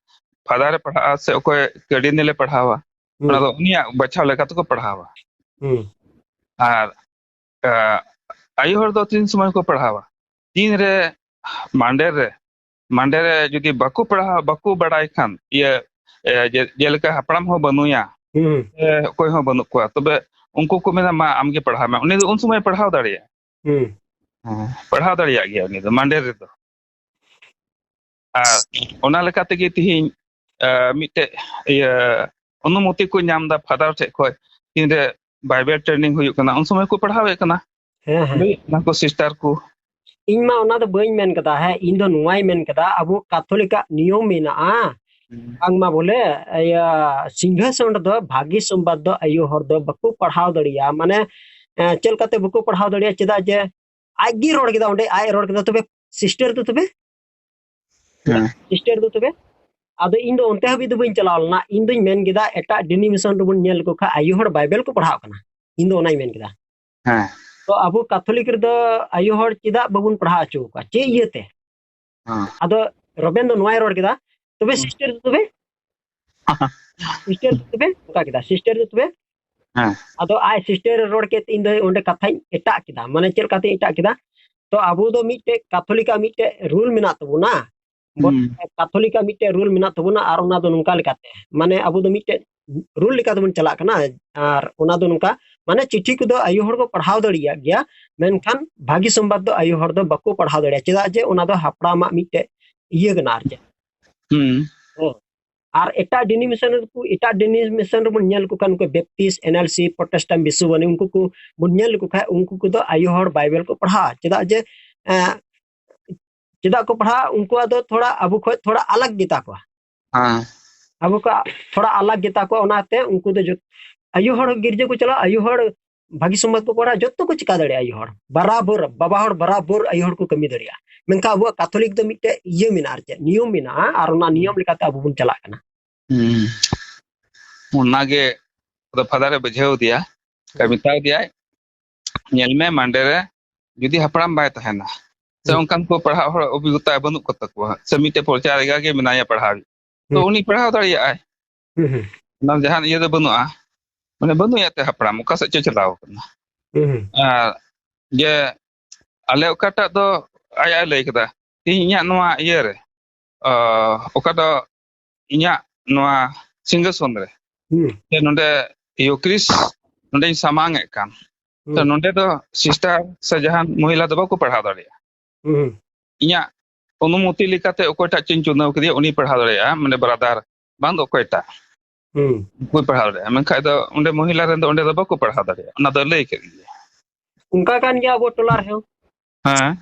ᱯᱷᱟᱫᱟᱨ ᱮ ᱯᱟᱲᱦᱟᱜᱼᱟ ᱥᱮ ᱚᱠᱚᱭ ᱠᱟᱨᱰᱤᱱᱮᱞ ᱮ ᱯᱟᱲᱦᱟᱣᱟ, ᱦᱩᱸ᱾ ᱚᱱᱟ ᱫᱚ ᱩᱱᱤᱭᱟᱜ ᱵᱟᱪᱷᱟᱣ ᱞᱮᱠᱟ ᱛᱮᱠᱚ ᱯᱟᱲᱦᱟᱣᱟ᱾ ᱦᱩᱸ᱾ ᱟᱨ, ᱮ, ᱟᱭᱳ ᱦᱚᱲ ᱫᱚ ᱛᱤᱱ ᱥᱚᱢᱚᱭ ᱠᱚ ᱯᱟᱲᱦᱟᱣᱟ? ᱛᱤᱱᱨᱮ ᱢᱟᱱᱰᱮᱨ ᱨᱮ, ᱢᱟᱱᱰᱮᱨ ᱨᱮ ᱡᱩᱫᱤ ᱵᱟᱠᱚ ᱯᱟᱲᱦᱟᱣ, ᱵᱟᱠᱚ ᱵᱟᱲᱟᱭ ᱠᱷᱟᱱ, ᱤᱭᱟᱹ, ᱮ, ᱡᱮ-, ᱡᱮᱞᱮᱠᱟ ᱦᱟᱯᱲᱟᱢ ᱦᱚᱸ ᱵᱟᱹᱱᱩᱭᱟ, ᱦᱩᱸ᱾ ᱥᱮ ᱚᱠᱚᱭ ᱦᱚᱸ ᱵᱟᱹᱱᱩᱜ ᱠᱚᱣᱟ, ᱛᱚᱵᱮ ᱩᱱᱠᱩ ᱠᱚ ᱢᱮᱱᱟ, "ᱢᱟ, ᱟᱢᱜᱮ ᱯᱟᱲᱦᱟᱣ ᱢᱮ", ᱩᱱᱤ ᱫᱚ ᱩᱱ ᱥᱚᱢᱚᱭ ᱯᱟᱲᱦᱟᱣ ᱫᱟᱲᱮᱭᱟᱜᱼᱟ᱾ ᱦᱩᱸ᱾ ᱦᱮᱸ, ᱯᱟᱲᱦᱟᱣ ᱫᱟᱲᱮᱭᱟᱜ ᱜᱮᱭᱟ ᱩᱱᱤ ᱫᱚ ᱢᱟᱱᱰᱮᱨ ᱨᱮᱫᱚ᱾ ᱟᱨ ᱚᱱᱟ ᱞᱮᱠᱟ ᱛᱮᱜᱮ ᱛᱤᱦᱤᱧ, ᱟ, ᱢᱤᱫᱴᱮᱡ, ᱤᱭᱟᱹ, ᱚᱱᱩᱢᱚᱛᱤ ᱠᱚ ᱧᱟᱢ ᱮᱫᱟ ᱯᱷᱟᱫᱟᱨ ᱴᱷᱮᱡ ᱠᱷᱚᱡ, ᱛᱤᱱᱨᱮ ᱵᱟᱭᱵᱮᱞ ᱴᱨᱮᱱᱤᱝ ᱦᱩᱭᱩᱜ ᱠᱟᱱᱟ, ᱩᱱ ᱥᱚᱢᱚᱭ ᱠᱚ ᱯᱟᱲᱦᱟᱣᱮᱫ ᱠᱟᱱᱟ᱾ ᱦᱮᱸ, ᱦᱮᱸ᱾ ᱞᱟᱹᱭᱮᱫ ᱠᱟᱱᱟ ᱠᱚ ᱥᱤᱥᱴᱟᱨ ᱠᱚ᱾ ᱤᱧ ᱢᱟ ᱚᱱᱟ ᱫᱚ ᱵᱟᱹᱧ ᱢᱮᱱ ᱠᱟᱫᱟ, ᱦᱮᱸ, ᱤᱧ ᱫᱚ ᱱᱚᱣᱟᱧ ᱢᱮᱱ ᱠᱟᱫᱟ, ᱟᱵᱚ ᱠᱟᱛᱷᱚᱞᱤᱠᱟᱜ ᱱᱤᱭᱚᱢ ᱢᱮᱱᱟᱜᱼᱟ, ᱦᱩᱸ᱾ ᱵᱟᱝᱢᱟ ᱵᱚᱞᱮ, ᱤᱭᱟᱹ, ᱥᱤᱝᱦᱟᱥᱚᱱ ᱨᱮᱫᱚ ᱵᱷᱟᱹᱜᱤ ᱥᱚᱢᱵᱟᱫ ᱫᱚ ᱟᱭᱳ ᱦᱚᱲ ᱫᱚ ᱵᱟᱠᱚ ᱯᱟᱲᱦᱟᱣ ᱫᱟᱲᱮᱭᱟᱜᱼᱟ᱾ ᱢᱟᱱᱮ, ᱮ, ᱪᱮᱫ ᱞᱮᱠᱟᱛᱮ ᱵᱟᱠᱚ ᱯᱟᱲᱦᱟᱣ ᱫᱟᱲᱮᱭᱟᱜᱼᱟ? ᱪᱮᱫᱟᱜ ᱡᱮ ᱟᱡ ᱜᱮ ᱨᱚᱲ ᱠᱮᱫᱟ ᱚᱸᱰᱮ, ᱟᱡ ᱨᱚᱲ ᱠᱮᱫᱟ, ᱛᱚᱵᱮ ᱥᱤᱥᱴᱟᱨ ᱫᱚ ᱛᱚᱵᱮ? ᱦᱮᱸ᱾ ᱥᱤᱥᱴᱟᱨ ᱫᱚ ᱛᱚᱵᱮ? ᱟᱫᱚ ᱤᱧ ᱫᱚ ᱚᱱᱛᱮ ᱦᱟᱹᱵᱤᱡ ᱫᱚ ᱵᱟᱹᱧ ᱪᱟᱞᱟᱣ ᱞᱮᱱᱟ᱾ ᱤᱧ ᱫᱚᱧ ᱢᱮᱱ ᱠᱮᱫᱟ, ᱮᱴᱟᱜ ᱰᱤᱱᱳᱢᱤᱱᱮᱥᱚᱱ ᱨᱮᱵᱚᱱ ᱧᱮᱞ ᱞᱮᱠᱚ ᱠᱷᱟᱱ ᱟᱭᱳ ᱦᱚᱲ ᱵᱟᱭᱵᱮᱞ ᱠᱚ ᱯᱟᱲᱦᱟᱣ ᱠᱟᱱᱟ᱾ ᱤᱧ ᱫᱚ ᱚᱱᱟᱧ ᱢᱮᱱ ᱠᱮᱫᱟ᱾ ᱦᱮᱸ᱾ ᱛᱚ ᱟᱵᱚ ᱠᱟᱛᱷᱚᱞᱤᱠ ᱨᱮᱫᱚ ᱟᱭᱳ ᱦᱚᱲ ᱪᱮᱫᱟᱜ ᱵᱟᱵᱚᱱ ᱯᱟᱲᱦᱟᱣ ᱦᱚᱪᱚ ᱠᱚᱣᱟ? ᱪᱮᱫ ᱤᱭᱟᱹᱛᱮ? ᱦᱮᱸ᱾ ᱟᱫᱚ ᱨᱚᱵᱮᱱ ᱫᱚ ᱱᱚᱣᱟᱭ ᱨᱚᱲ ᱠᱮᱫᱟ, "ᱛᱚᱵᱮ ᱦᱩᱸ᱾ ᱥᱤᱥᱴᱟᱨ ᱫᱚ ᱛᱚᱵᱮ? ᱥᱤᱥᱴᱟᱨ ᱫᱚ ᱛᱚᱵᱮ?" ᱚᱱᱠᱟ ᱠᱮᱫᱟ, "ᱥᱤᱥᱴᱟᱨ ᱫᱚ ᱛᱚᱵᱮ?" ᱦᱮᱸ᱾ ᱟᱫᱚ ᱟᱡ ᱥᱤᱥᱴᱟᱨ ᱮ ᱨᱚᱲ ᱠᱮᱫ ᱛᱮ ᱤᱧ ᱫᱚ ᱚᱸᱰᱮ ᱠᱟᱛᱷᱟᱧ ᱮᱴᱟᱜ ᱠᱮᱫᱟ᱾ ᱢᱟᱱᱮ ᱪᱮᱫ ᱞᱮᱠᱟᱛᱮᱧ ᱮᱴᱟᱜ ᱠᱮᱫᱟ? ᱛᱚ ᱟᱵᱚ ᱫᱚ ᱢᱤᱫᱴᱮᱡ ᱠᱟᱛᱷᱚᱞᱤᱠᱟᱜ ᱢᱤᱫᱴᱮᱡ ᱨᱩᱞ ᱢᱮᱱᱟᱜ ᱛᱟᱵᱚᱱᱟ᱾ ᱵᱚᱞᱮ ᱦᱩᱸ᱾ ᱠᱟᱛᱷᱚᱞᱤᱠᱟᱜ ᱢᱤᱫᱴᱮᱡ ᱨᱩᱞ ᱢᱮᱱᱟᱜ ᱛᱟᱵᱚᱱᱟ, ᱟᱨ ᱚᱱᱟ ᱫᱚ ᱱᱚᱝᱠᱟ ᱞᱮᱠᱟᱛᱮ, ᱢᱟᱱᱮ ᱟᱵᱚ ᱫᱚ ᱢᱤᱫᱴᱮᱡ ᱨᱩᱞ ᱞᱮᱠᱟ ᱛᱮᱵᱚᱱ ᱪᱟᱞᱟᱜ ᱠᱟᱱᱟ, ᱟᱨ ᱚᱱᱟ ᱫᱚ ᱱᱚᱝᱠᱟ, ᱢᱟᱱᱮ ᱪᱤᱴᱷᱤ ᱠᱚᱫᱚ ᱟᱭᱳ ᱦᱚᱲ ᱠᱚ ᱯᱟᱲᱦᱟᱣ ᱫᱟᱲᱮᱭᱟᱜ ᱜᱮᱭᱟ, ᱢᱮᱱᱠᱷᱟᱱ ᱵᱷᱟᱹᱜᱤ ᱥᱚᱢᱵᱟᱫ ᱫᱚ ᱟᱭᱳ ᱦᱚᱲ ᱫᱚ ᱵᱟᱠᱚ ᱯᱟᱲᱦᱟᱣ ᱫᱟᱲᱮᱭᱟᱜᱼᱟ᱾ ᱪᱮᱫᱟᱜ ᱡᱮ ᱚᱱᱟ ᱫᱚ ᱦᱟᱯᱲᱟᱢᱟᱜ ᱢᱤᱫᱴᱮᱡ ᱤᱭᱟᱹ ᱠᱟᱱᱟ ᱟᱨ ᱪᱮᱫ᱾ ᱦᱩᱸ᱾ ᱦᱮᱸ᱾ ᱟᱨ ᱮᱴᱟᱜ ᱰᱤᱱᱳᱢᱤᱱᱮᱥᱚᱱ ᱨᱮᱠᱚ, ᱮᱴᱟᱜ ᱰᱤᱱᱳᱢᱤᱱᱮᱥᱚᱱ ᱨᱮᱵᱚᱱ ᱧᱮᱞ ᱞᱮᱠᱚ ᱠᱷᱟᱱ, ᱩᱱᱠᱩ ᱵᱮᱯᱴᱤᱥᱴ, ᱮᱱ ᱮᱞ ᱥᱤ, ᱯᱨᱚᱴᱮᱥᱴᱟᱱᱴ, ᱵᱤᱥᱩᱵᱟᱱᱤ, ᱩᱱᱠᱩ ᱠᱚ ᱵᱚᱱ ᱧᱮᱞ ᱞᱮᱠᱚ ᱠᱷᱟᱱ, ᱩᱱᱠᱩ ᱠᱚᱫᱚ ᱟᱭᱳ ᱦᱚᱲ ᱵᱟᱭᱵᱮᱞ ᱠᱚ ᱯᱟᱲᱦᱟᱜᱼᱟ᱾ ᱪᱮᱫᱟᱜ ᱡᱮ, ᱮᱸ, ᱪᱮᱫᱟᱜ ᱠᱚ ᱯᱟᱲᱦᱟᱜᱼᱟ? ᱩᱱᱠᱩᱣᱟᱜ ᱫᱚ ᱛᱷᱚᱲᱟ ᱟᱵᱚ ᱠᱷᱚᱡ ᱛᱷᱚᱲᱟ ᱟᱞᱟᱜᱽ ᱜᱮᱛᱟ ᱠᱚᱣᱟ᱾ ᱦᱮᱸ᱾ ᱟᱵᱚ ᱠᱚᱣᱟᱜ ᱛᱷᱚᱲᱟ ᱟᱞᱟᱜᱽ ᱜᱮᱛᱟ ᱠᱚᱣᱟ, ᱚᱱᱟᱛᱮ ᱩᱱᱠᱩ ᱫᱚ ᱡᱚᱛ-, ᱟᱭᱳ ᱦᱚᱲ ᱜᱤᱨᱡᱟᱹ ᱠᱚ ᱪᱟᱞᱟᱜᱼᱟ, ᱟᱭᱳ ᱦᱚᱲ ᱵᱷᱟᱹᱜᱤ ᱥᱚᱢᱵᱟᱫ ᱠᱚ ᱯᱟᱲᱦᱟᱜᱼᱟ, ᱡᱚᱛᱚ ᱠᱚ ᱪᱤᱠᱟ ᱫᱟᱲᱮᱭᱟᱜᱼᱟ ᱟᱭᱳ ᱦᱚᱲ᱾ ᱵᱟᱨᱟᱵᱚᱨ, ᱵᱟᱵᱟ ᱦᱚᱲ ᱵᱟᱨᱟᱵᱚᱨ ᱟᱭᱳ ᱦᱚᱲ ᱠᱚ ᱠᱟᱹᱢᱤ ᱫᱟᱲᱮᱭᱟᱜᱼᱟ᱾ ᱢᱮᱱᱠᱷᱟᱱ ᱟᱵᱚᱣᱟᱜ ᱠᱟᱛᱷᱚᱞᱤᱠ ᱫᱚ ᱢᱤᱫᱴᱮᱡ ᱤᱭᱟᱹ ᱢᱮᱱᱟᱜᱼᱟ, ᱟᱨ ᱪᱮᱫ, ᱱᱤᱭᱚᱢ ᱢᱮᱱᱟᱜᱼᱟ, ᱟᱨ ᱚᱱᱟ ᱱᱤᱭᱚᱢ ᱞᱮᱠᱟᱛᱮ ᱟᱵᱚ ᱵᱚᱱ ᱪᱟᱞᱟᱜ ᱠᱟᱱᱟ᱾ ᱦᱩᱸ᱾ ᱚᱱᱟᱜᱮ ᱟᱫᱚ ᱯᱷᱟᱫᱟᱨᱮ ᱵᱩᱡᱷᱟᱹᱣ ᱫᱮᱭᱟ, ᱦᱩᱸ᱾ ᱢᱮᱛᱟᱣ ᱫᱮᱭᱟᱭ, "ᱧᱮᱞ ᱢᱮ, ᱢᱟᱱᱰᱮ ᱨᱮ ᱡᱩᱫᱤ ᱦᱟᱯᱲᱟᱢ ᱵᱟᱭ ᱛᱟᱦᱮᱱᱟ, ᱥᱮ ᱦᱩᱸ᱾ ᱚᱱᱠᱟᱱ ᱠᱚ ᱯᱟᱲᱦᱟᱜ ᱦᱚᱲ ᱚᱵᱷᱤᱜᱚᱛᱟ ᱵᱟᱹᱱᱩᱜ ᱠᱚ ᱛᱟᱠᱚᱣᱟ, ᱥᱮ ᱢᱤᱫᱴᱮᱡ ᱯᱨᱚᱪᱟᱨᱤᱠᱟ ᱜᱮ ᱢᱮᱱᱟᱭᱟ ᱯᱟᱲᱦᱟᱣ, ᱛᱚ ᱦᱩᱸ᱾ ᱩᱱᱤ ᱯᱟᱲᱦᱟᱣ ᱫᱟᱲᱮᱭᱟᱜᱼᱟᱭ᱾ ᱦᱩᱸ, ᱦᱩᱸ᱾ ᱚᱱᱟ ᱡᱟᱦᱟᱱ ᱤᱭᱟᱹ ᱫᱚ ᱵᱟᱹᱱᱩᱜᱼᱟ, ᱢᱟᱱᱮ ᱵᱟᱹᱱᱩᱭᱟ ᱛᱮ ᱦᱟᱯᱲᱟᱢ ᱚᱠᱟ ᱥᱮᱫ ᱪᱚ ᱪᱟᱞᱟᱣ ᱠᱟᱱᱟ?" ᱦᱩᱸ, ᱦᱩᱸ᱾ ᱟᱨ ᱡᱮ ᱟᱞᱮ ᱚᱠᱟᱴᱟᱜ ᱫᱚ ᱟᱡ ᱟᱡ ᱞᱟᱹᱭ ᱠᱮᱫᱟ, ᱤᱧ ᱤᱧᱟᱹᱜ ᱱᱚᱣᱟ ᱤᱭᱟᱹ ᱨᱮ, ᱚ, ᱚᱠᱟ ᱫᱚ ᱤᱧᱟᱹᱜ ᱱᱚᱣᱟ ᱥᱤᱝᱦᱟᱥᱚᱱ ᱨᱮ, ᱦᱩᱸ᱾ ᱥᱮ ᱱᱚᱰᱮ ᱤᱭᱩᱠᱨᱤᱥ ᱱᱚᱰᱮᱧ ᱥᱟᱢᱟᱝ ᱮᱫ ᱠᱟᱱ, ᱛᱚ ᱦᱩᱸ᱾ ᱱᱚᱰᱮ ᱫᱚ ᱥᱤᱥᱴᱟᱨ ᱥᱮ ᱡᱟᱦᱟᱱ ᱢᱚᱦᱤᱞᱟ ᱫᱚ ᱵᱟᱠᱚ ᱯᱟᱲᱦᱟᱣ ᱫᱟᱲᱮᱭᱟᱜᱼᱟ᱾ ᱦᱩᱸ᱾ ᱤᱧᱟᱹᱜ ᱚᱱᱩᱢᱚᱛᱤ ᱞᱮᱠᱟᱛᱮ ᱚᱠᱚᱭᱴᱟᱜ ᱪᱚᱧ ᱪᱩᱱᱟᱹᱣ ᱠᱮᱫᱮᱭᱟ, ᱩᱱᱤ ᱯᱟᱲᱦᱟᱣ ᱫᱟᱲᱮᱭᱟᱜᱼᱟ, ᱢᱟᱱᱮ ᱵᱨᱟᱫᱟᱨ ᱵᱟᱝ ᱫᱚ ᱚᱠᱚᱭᱴᱟᱜ ᱦᱩᱸ᱾ ᱩᱱᱠᱩᱭ ᱯᱟᱲᱦᱟᱣ ᱫᱟᱲᱮᱭᱟᱜᱼᱟ, ᱢᱮᱱᱠᱷᱟᱱ ᱫᱚ ᱚᱸᱰᱮ ᱢᱚᱦᱤᱞᱟ ᱨᱮᱱ ᱫᱚ ᱚᱸᱰᱮ ᱫᱚ ᱵᱟᱠᱚ ᱯᱟᱲᱦᱟᱣ ᱫᱟᱲᱮᱭᱟᱜᱼᱟ, ᱚᱱᱟ ᱫᱚ ᱞᱟᱹᱭ ᱠᱮᱫ ᱜᱮᱭᱟ᱾ ᱚᱱᱠᱟ ᱠᱟᱱ ᱜᱮᱭᱟ ᱟᱵᱚ ᱴᱚᱞᱟ ᱨᱮᱦᱚᱸ᱾ ᱦᱮᱸ᱾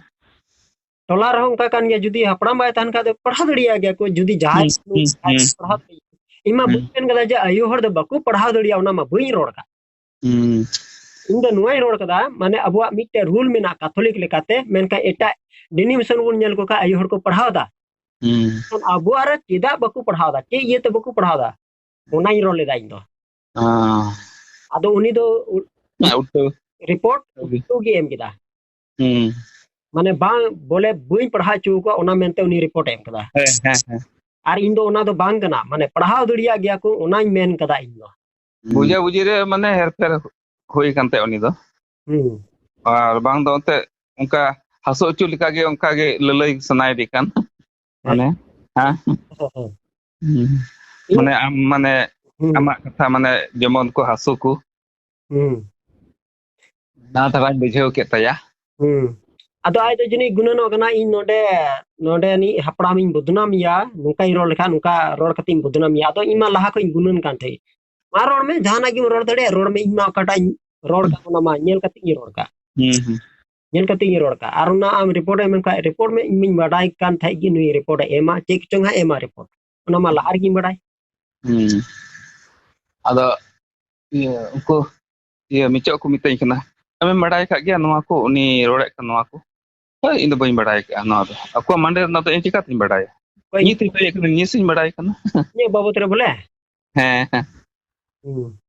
ᱴᱚᱞᱟ ᱨᱮᱦᱚᱸ ᱚᱱᱠᱟ ᱠᱟᱱ ᱜᱮᱭᱟ, ᱡᱩᱫᱤ ᱦᱟᱯᱲᱟᱢ ᱵᱟᱭ ᱛᱟᱦᱮᱱ ᱠᱷᱟᱡ ᱫᱚ ᱯᱟᱲᱦᱟᱣ ᱫᱟᱲᱮᱭᱟᱜ ᱜᱮᱭᱟ ᱠᱚ, ᱡᱩᱫᱤ ᱡᱟᱦᱟᱸᱭ ᱦᱩᱸ, ᱦᱩᱸ, ᱡᱟᱦᱟᱸᱭ ᱦᱩᱸ, ᱯᱟᱲᱦᱟᱣ ᱫᱟᱲᱮᱭᱟᱜᱼᱟ᱾ ᱤᱧ ᱢᱟ ᱦᱩᱸ᱾ ᱵᱟᱹᱧ ᱢᱮᱱ ᱠᱟᱫᱟ ᱡᱮ ᱟᱭᱳ ᱦᱚᱲ ᱫᱚ ᱵᱟᱠᱚ ᱯᱟᱲᱦᱟᱣ ᱫᱟᱲᱮᱭᱟᱜᱼᱟ, ᱚᱱᱟ ᱢᱟ ᱵᱟᱹᱧ ᱨᱚᱲ ᱠᱟᱫ᱾ ᱦᱩᱸ᱾ ᱤᱧ ᱫᱚ ᱱᱚᱣᱟᱧ ᱨᱚᱲ ᱠᱟᱫᱟ, ᱢᱟᱱᱮ ᱟᱵᱚᱣᱟᱜ ᱢᱤᱫᱴᱮᱡ ᱨᱩᱞ ᱢᱮᱱᱟᱜᱼᱟ ᱠᱟᱛᱷᱚᱞᱤᱠ ᱞᱮᱠᱟᱛᱮ, ᱢᱮᱱᱠᱷᱟᱱ ᱮᱴᱟᱜ ᱰᱤᱱᱳᱢᱤᱱᱮᱥᱚᱱ ᱵᱚᱱ ᱧᱮᱞ ᱠᱚ ᱠᱷᱟᱡ ᱟᱭᱳ ᱦᱚᱲ ᱠᱚ ᱯᱟᱲᱦᱟᱣ ᱫᱟ᱾ ᱦᱩᱸ᱾ ᱮᱱᱠᱷᱟᱱ ᱟᱵᱚᱣᱟᱜ ᱨᱮ ᱪᱮᱫᱟᱜ ᱵᱟᱠᱚ ᱯᱟᱲᱦᱟᱣ ᱫᱟ, ᱪᱮᱫ ᱤᱭᱟᱹᱛᱮ ᱵᱟᱠᱚ ᱯᱟᱲᱦᱟᱣ ᱫᱟ, ᱚᱱᱟᱧ ᱨᱚᱲ ᱞᱮᱫᱟ ᱤᱧ ᱫᱚ᱾ ᱦᱮᱸ᱾ ᱟᱫᱚ ᱩᱱᱤ ᱫᱚ ᱩ-, ᱦᱮᱸ, ᱩᱞᱴᱟᱹ᱾ ᱨᱤᱯᱳᱨᱴ ᱩᱞᱴᱟᱹ ᱜᱮ ᱮᱢ ᱠᱮᱫᱟ᱾ ᱦᱩᱸ᱾ ᱢᱟᱱᱮ ᱵᱟᱝ, ᱵᱚᱞᱮ ᱵᱟᱹᱧ ᱯᱟᱲᱦᱟᱣ ᱦᱚᱪᱚ ᱟᱠᱚᱣᱟ, ᱚᱱᱟ ᱢᱮᱱᱛᱮ ᱩᱱᱤ ᱨᱤᱯᱳᱨᱴ ᱮ ᱮᱢ ᱠᱮᱫᱟ᱾ ᱦᱮᱸ, ᱦᱮᱸ, ᱦᱮᱸ᱾ ᱟᱨ ᱤᱧ ᱫᱚ ᱚᱱᱟ ᱫᱚ ᱵᱟᱝ ᱠᱟᱱᱟ, ᱢᱟᱱᱮ ᱯᱟᱲᱦᱟᱣ ᱫᱟᱲᱮᱭᱟᱜ ᱜᱮᱭᱟ ᱠᱚ, ᱚᱱᱟᱧ ᱢᱮᱱ ᱠᱟᱫᱟ ᱤᱧ ᱫᱚ᱾ ᱦᱩᱸ᱾ ᱵᱩᱡᱷᱟᱹ ᱵᱩᱡᱷᱤ ᱨᱮ ᱢᱟᱱᱮ ᱦᱮᱨᱯᱷᱮᱨ ᱦᱩᱭ ᱟᱠᱟᱱ ᱛᱟᱭᱟ ᱩᱱᱤ ᱫᱚ᱾ ᱦᱩᱸ᱾ ᱟᱨ ᱵᱟᱝ ᱫᱚ ᱮᱱᱛᱮ ᱚᱱᱠᱟ ᱦᱟᱹᱥᱩ ᱦᱚᱪᱚ ᱞᱮᱠᱟ ᱜᱮ ᱚᱱᱠᱟ ᱜᱮ ᱞᱟᱹᱞᱟᱹᱭ ᱥᱟᱱᱟᱭᱮᱫᱮ ᱠᱟᱱ᱾ ᱦᱮᱸ᱾ ᱢᱟᱱᱮ, ᱦᱮᱸ? ᱦᱮᱸ, ᱦᱮᱸ᱾ ᱦᱩᱸ᱾ ᱤᱧ ᱢᱟᱱᱮ ᱟᱢ ᱢᱟᱱᱮ ᱦᱩᱸ᱾ ᱟᱢᱟᱜ ᱠᱟᱛᱷᱟ ᱢᱟᱱᱮ ᱡᱮᱢᱚᱱ ᱠᱚ ᱦᱟᱹᱥᱩ ᱠᱚ᱾ ᱦᱩᱸ᱾ ᱱᱟᱣᱟ ᱫᱷᱟᱨᱟᱧ ᱵᱩᱡᱷᱟᱹᱣ ᱠᱮᱫ ᱛᱟᱭᱟ᱾ ᱦᱩᱸ᱾ ᱟᱫᱚ ᱟᱡ ᱫᱚ ᱡᱟᱹᱱᱤᱡ ᱜᱩᱱᱟᱹᱱᱚᱜ ᱠᱟᱱᱟ, ᱤᱧ ᱱᱚᱰᱮ, ᱱᱚᱰᱮ ᱱᱤᱡ ᱦᱟᱯᱲᱟᱢᱤᱧ ᱵᱚᱫᱱᱟᱢᱮᱭᱟ, ᱱᱚᱝᱠᱟᱧ ᱨᱚᱲ ᱞᱮᱠᱷᱟᱱ, ᱱᱚᱝᱠᱟ ᱨᱚᱲ ᱠᱟᱛᱮᱧ ᱵᱚᱫᱱᱟᱢᱮᱭᱟ᱾ ᱟᱫᱚ ᱤᱧ ᱢᱟ ᱞᱟᱦᱟ ᱠᱷᱚᱡ ᱤᱧ ᱜᱩᱱᱟᱹᱱ ᱠᱟᱱ ᱛᱟᱦᱮᱸᱫ᱾ ᱢᱟ ᱨᱚᱲ ᱢᱮ, ᱡᱟᱦᱟᱱᱟᱜ ᱜᱮᱢ ᱨᱚᱲ ᱫᱟᱲᱮᱭᱟᱜ, ᱨᱚᱲ ᱢᱮ, ᱤᱧ ᱢᱟ ᱚᱠᱟᱴᱟᱜ ᱤᱧ ᱨᱚᱲ ᱠᱟᱜ, ᱚᱱᱟ ᱢᱟ ᱧᱮᱞ ᱠᱟᱛᱮ ᱤᱧ ᱨᱚᱲ ᱠᱟᱜ᱾ ᱦᱩᱸ, ᱦᱩᱸ᱾ ᱧᱮᱞ ᱠᱟᱛᱮ ᱤᱧ ᱨᱚᱲ ᱠᱟᱜ᱾ ᱟᱨ ᱚᱱᱟ ᱟᱢ ᱨᱤᱯᱳᱨᱴ ᱮᱢ ᱮᱢ ᱠᱷᱟᱡ, ᱨᱤᱯᱳᱨᱴ ᱢᱮ, ᱤᱧ ᱢᱟᱧ ᱵᱟᱰᱟᱭ ᱠᱟᱱ ᱛᱟᱦᱮᱸᱫ ᱜᱮ ᱱᱩᱭ ᱨᱤᱯᱳᱨᱴ ᱮ ᱮᱢᱟ, ᱪᱮᱫ ᱠᱚᱪᱚᱝ ᱦᱟᱸᱜ ᱮᱢᱟ ᱨᱤᱯᱳᱨᱴ, ᱚᱱᱟ ᱢᱟ ᱞᱟᱦᱟ ᱨᱮᱜᱮᱧ ᱵᱟᱰᱟᱭ᱾ ᱦᱩᱸ᱾ ᱟᱫᱚ ᱤᱭᱟᱹ, ᱩᱱᱠᱩ ᱤᱭᱟᱹ ᱢᱤᱪᱚᱜ ᱠᱚ ᱢᱤᱛᱟᱹᱧ ᱠᱟᱱᱟ, "ᱟᱢᱮᱢ ᱵᱟᱲᱟᱭ ᱟᱠᱟᱫ ᱜᱮᱭᱟ ᱱᱚᱣᱟ ᱠᱚ, ᱩᱱᱤ ᱨᱚᱲᱮᱫ ᱠᱟᱱ ᱱᱚᱣᱟ ᱠᱚ?" "ᱦᱳᱭ, ᱤᱧ ᱫᱚ ᱵᱟᱹᱧ ᱵᱟᱲᱟᱭ ᱟᱠᱟᱫᱼᱟ ᱱᱚᱣᱟ ᱫᱚ, ᱟᱠᱚᱣᱟᱜ ᱢᱟᱱᱰᱮ ᱨᱮᱱᱟᱜ ᱫᱚ ᱤᱧ ᱪᱤᱠᱟᱹᱛᱤᱧ ᱵᱟᱲᱟᱭᱟ? ᱚᱠᱚᱭ? ᱱᱤᱛ ᱤᱧ ᱞᱟᱹᱭᱮᱫ ᱠᱟᱱᱟ, ᱱᱤᱭᱟᱹ ᱥᱤᱧ ᱵᱟᱲᱟᱭ ᱠᱟᱱᱟ᱾" ᱤᱧᱟᱹᱜ ᱵᱟᱵᱚᱫ ᱨᱮ ᱵᱚᱞᱮ? ᱦᱮᱸ, ᱦᱮᱸ᱾ ᱦᱩᱸ᱾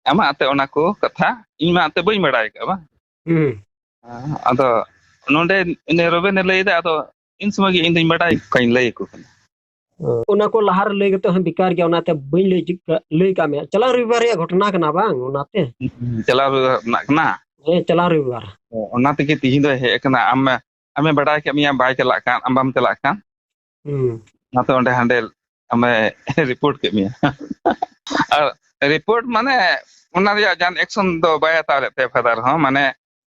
ᱟᱢᱟᱜ ᱟᱛᱮ ᱚᱱᱟ ᱠᱚ ᱠᱟᱛᱷᱟ ᱤᱧ ᱢᱟ ᱟᱛᱮ ᱵᱟᱹᱧ ᱵᱟᱲᱟᱭ ᱟᱠᱟᱫᱼᱟ ᱵᱟᱝ᱾ ᱦᱩᱸ᱾ ᱦᱮᱸ, ᱟᱫᱚ ᱱᱚᱰᱮ ᱩᱱᱤ ᱨᱚᱵᱮᱱᱮ ᱞᱟᱹᱭᱫᱟ, ᱟᱫᱚ ᱤᱱ ᱥᱚᱢᱚᱭ ᱜᱮ ᱤᱧ ᱫᱚᱧ ᱵᱟᱰᱟᱭ ᱠᱚᱧ ᱞᱟᱹᱭ ᱟᱠᱚ ᱠᱟᱱᱟ᱾ ᱚᱱᱟ ᱠᱚ ᱞᱟᱦᱟ ᱨᱮ ᱞᱟᱹᱭ ᱠᱟᱛᱮ ᱦᱚᱸ ᱵᱮᱠᱟᱨ ᱜᱮᱭᱟ, ᱚᱱᱟᱛᱮ ᱵᱟᱹᱧ ᱞᱟᱹᱭ ᱦᱚᱪᱚ ᱠᱟᱜ, ᱞᱟᱹᱭ ᱠᱟᱜ ᱢᱮᱭᱟ᱾ ᱪᱟᱞᱟᱣ ᱨᱚᱵᱤᱵᱟᱨ ᱨᱮᱭᱟᱜ ᱜᱷᱚᱴᱚᱱᱟ ᱠᱟᱱᱟ ᱵᱟᱝ, ᱚᱱᱟᱛᱮ᱾ ᱦᱩᱸ, ᱪᱟᱞᱟᱣ ᱨᱚᱵᱤᱵᱟᱨ ᱨᱮᱱᱟᱜ ᱠᱟᱱᱟ? ᱦᱮᱸ, ᱪᱟᱞᱟᱣ ᱨᱚᱵᱤᱵᱟᱨ᱾ ᱚ, ᱚᱱᱟ ᱛᱮᱜᱮ ᱛᱤᱦᱤᱧ ᱫᱚᱭ ᱦᱮᱡ ᱟᱠᱟᱱᱟ᱾ ᱟᱢ, ᱟᱢᱮ ᱵᱟᱰᱟᱭ ᱠᱮᱫ ᱢᱮᱭᱟ, ᱵᱟᱭ ᱪᱟᱞᱟᱜ ᱠᱟᱱ, ᱟᱢ ᱵᱟᱢ ᱪᱟᱞᱟᱜ ᱠᱟᱱ᱾ ᱦᱩᱸ᱾ ᱚᱱᱟᱛᱮ ᱚᱸᱰᱮ ᱦᱟᱸᱰᱮ ᱟᱢᱮ ᱨᱤᱯᱳᱨᱴ ᱠᱮᱫ ᱢᱮᱭᱟ᱾ ᱟᱨ ᱨᱤᱯᱳᱨᱴ ᱢᱟᱱᱮ ᱚᱱᱟ ᱨᱮᱭᱟᱜ ᱡᱟᱦᱟᱱ ᱮᱠᱥᱚᱱ ᱫᱚ ᱵᱟᱭ ᱦᱟᱛᱟᱣ ᱞᱮᱫ ᱛᱟᱭᱟ ᱯᱷᱟᱫᱟᱨ ᱦᱚᱸ, ᱢᱟᱱᱮ,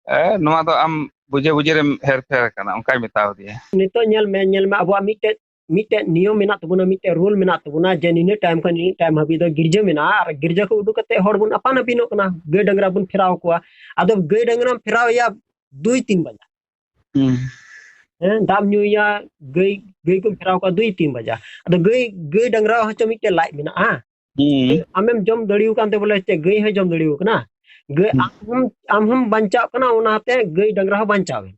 ᱮ, ᱱᱚᱣᱟ ᱫᱚ ᱟᱢ ᱵᱩᱡᱷᱟᱹ ᱵᱩᱡᱷᱟᱹ ᱨᱮᱢ ᱦᱮᱨ ᱯᱷᱮᱨ ᱟᱠᱟᱱᱟ, ᱚᱱᱠᱟᱭ ᱢᱮᱛᱟᱣ ᱫᱮᱭᱟ᱾ ᱱᱤᱛᱚᱜ ᱧᱮᱞ ᱢᱮ, ᱧᱮᱞ ᱢᱮ, ᱟᱵᱚᱣᱟᱜ ᱢᱤᱫᱴᱮᱡ, ᱢᱤᱫᱴᱮᱡ ᱱᱤᱭᱚᱢ ᱢᱮᱱᱟᱜ ᱛᱟᱵᱚᱱᱟ, ᱢᱤᱫᱴᱮᱡ ᱨᱩᱞ ᱢᱮᱱᱟᱜ ᱛᱟᱵᱚᱱᱟ ᱡᱮ ᱱᱤᱱᱟᱹ ᱴᱟᱭᱤᱢ ᱠᱷᱚᱱ ᱱᱤᱱᱟᱹ ᱴᱟᱭᱤᱢ ᱦᱟᱹᱵᱤᱡ ᱫᱚ ᱜᱤᱨᱡᱟᱹ ᱢᱮᱱᱟᱜᱼᱟ, ᱟᱨ ᱜᱤᱨᱡᱟᱹ ᱠᱷᱚᱱ ᱩᱰᱩᱠ ᱠᱟᱛᱮ ᱦᱚᱲ ᱵᱚᱱ ᱟᱯᱟᱱ ᱟᱹᱯᱤᱱᱚᱜ ᱠᱟᱱᱟ, ᱜᱟᱹᱭ ᱰᱟᱝᱨᱟ ᱵᱚᱱ ᱯᱷᱮᱨᱟᱣ ᱠᱚᱣᱟ᱾ ᱟᱫᱚ ᱜᱟᱹᱭ ᱰᱟᱝᱨᱟᱢ ᱯᱷᱮᱨᱟᱣ ᱮᱭᱟ ᱫᱩᱭ ᱛᱤᱱ ᱵᱟᱡᱟ᱾ ᱦᱩᱸ᱾ ᱦᱮᱸ, ᱫᱟᱜ ᱧᱩᱭᱟ, ᱜᱟᱹᱭ, ᱜᱟᱹᱭ ᱠᱚᱢ ᱯᱷᱮᱨᱟᱣ ᱠᱚᱣᱟ ᱫᱩᱭ ᱛᱤᱱ ᱵᱟᱡᱟ᱾ ᱟᱫᱚ ᱜᱟᱹᱭ, ᱜᱟᱹᱭ ᱰᱟᱝᱨᱟ ᱦᱚᱸ ᱪᱚ ᱢᱤᱫᱴᱮᱡ ᱞᱟᱡ ᱢᱮᱱᱟᱜᱼᱟ᱾ ᱦᱩᱸ᱾ ᱟᱢᱮᱢ ᱡᱚᱢ ᱫᱟᱲᱮᱭᱟᱜ ᱠᱟᱱ ᱛᱮ ᱵᱚᱞᱮ ᱪᱮᱫ ᱜᱟᱹᱭ ᱦᱚᱸᱭ ᱡᱚᱢ ᱫᱟᱲᱮᱭᱟᱜ ᱠᱟᱱᱟ? ᱜᱟᱹᱭ ᱦᱩᱸ᱾ ᱟᱢ ᱦᱚᱸᱢ, ᱟᱢ ᱦᱚᱸᱢ ᱵᱟᱧᱪᱟᱜ ᱠᱟᱱᱟ, ᱚᱱᱟᱛᱮ ᱜᱟᱹᱭ ᱰᱟᱝᱨᱟ ᱦᱚᱸ ᱵᱟᱧᱪᱟᱣ ᱮᱱ᱾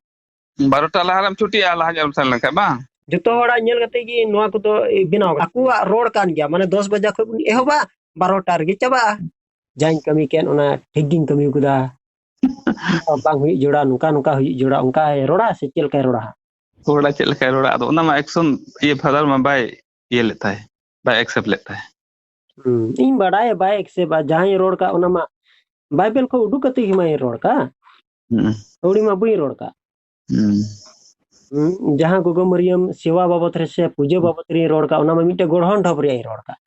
ᱵᱟᱨᱚᱴᱟ ᱞᱟᱦᱟ ᱨᱮᱢ ᱪᱷᱩᱴᱤᱜᱼᱟ, ᱞᱟᱦᱟ ᱧᱚᱜ ᱮᱢ ᱥᱮᱱ ᱞᱮᱱᱠᱷᱟᱱ ᱵᱟᱝ? ᱡᱚᱛᱚ ᱦᱚᱲᱟᱜ ᱧᱮᱞ ᱠᱟᱛᱮ ᱜᱮ ᱱᱚᱣᱟ ᱠᱚᱫᱚ ᱵᱮᱱᱟᱣ ᱠᱟᱱᱟ᱾ ᱟᱠᱚᱣᱟᱜ ᱨᱚᱲ ᱠᱟᱱ ᱜᱮᱭᱟ, ᱢᱟᱱᱮ ᱫᱚᱥ ᱵᱟᱡᱟ ᱠᱷᱚᱱ ᱵᱚᱱ ᱮᱦᱚᱵᱟ, ᱵᱟᱨᱚᱴᱟ ᱨᱮᱜᱮ ᱪᱟᱵᱟᱜᱼᱟ᱾ ᱡᱟᱧ ᱠᱟᱹᱢᱤ ᱠᱮᱫ, ᱚᱱᱟ ᱴᱷᱤᱠ ᱜᱤᱧ ᱠᱟᱹᱢᱤ ᱠᱟᱫᱟ, ᱵᱟᱝ ᱦᱩᱭᱩᱜ ᱡᱚᱲᱟ, ᱱᱚᱝᱠᱟ ᱱᱚᱝᱠᱟ ᱦᱩᱭᱩᱜ ᱡᱚᱲᱟ, ᱚᱱᱠᱟᱭ ᱨᱚᱲᱟ ᱥᱮ ᱪᱮᱫ ᱞᱮᱠᱟᱭ ᱨᱚᱲᱟ ᱦᱟᱸᱜ? ᱨᱚᱲᱟ ᱪᱮᱫ ᱞᱮᱠᱟᱭ ᱨᱚᱲᱟ, ᱟᱫᱚ ᱚᱱᱟ ᱢᱟ ᱮᱠᱥᱚᱱ ᱤᱭᱟᱹ ᱯᱷᱟᱫᱟᱨ ᱢᱟ ᱵᱟᱭ ᱤᱭᱟᱹ ᱞᱮᱫ ᱛᱟᱭ, ᱵᱟᱭ ᱮᱠᱥᱮᱯᱴ ᱞᱮᱫ ᱛᱟᱭ᱾ ᱦᱩᱸ, ᱤᱧ ᱵᱟᱰᱟᱭᱟ ᱵᱟᱭ ᱮᱠᱥᱮᱯᱴᱟ, ᱡᱟᱦᱟᱸᱭ ᱨᱚᱲ ᱠᱟᱜ ᱚᱱᱟ ᱢᱟ ᱵᱟᱭᱵᱮᱞ ᱠᱷᱚᱱ ᱩᱰᱩᱠ ᱠᱟᱛᱮ ᱜᱮ ᱢᱟᱭ ᱨᱚᱲ ᱠᱟᱜ᱾ ᱦᱩᱸ᱾ ᱟᱹᱣᱲᱤ ᱢᱟ ᱵᱟᱹᱧ ᱨᱚᱲ ᱠᱟᱜ᱾ ᱦᱩᱸ᱾ ᱦᱩᱸ, ᱡᱟᱦᱟᱸ ᱜᱚᱜᱚ ᱢᱟᱹᱨᱤᱭᱟᱢ ᱥᱮᱵᱟ ᱵᱟᱵᱚᱛ ᱨᱮ ᱥᱮ ᱯᱩᱡᱟᱹ ᱵᱟᱵᱚᱛ ᱨᱤᱧ ᱨᱚᱲ ᱠᱟᱜ, ᱚᱱᱟ ᱢᱟ ᱢᱤᱫᱴᱮᱡ ᱜᱚᱲᱦᱚᱱ ᱰᱷᱚᱯ ᱨᱮᱭᱟᱜ ᱤᱧ ᱨᱚᱲ ᱠᱟᱜ᱾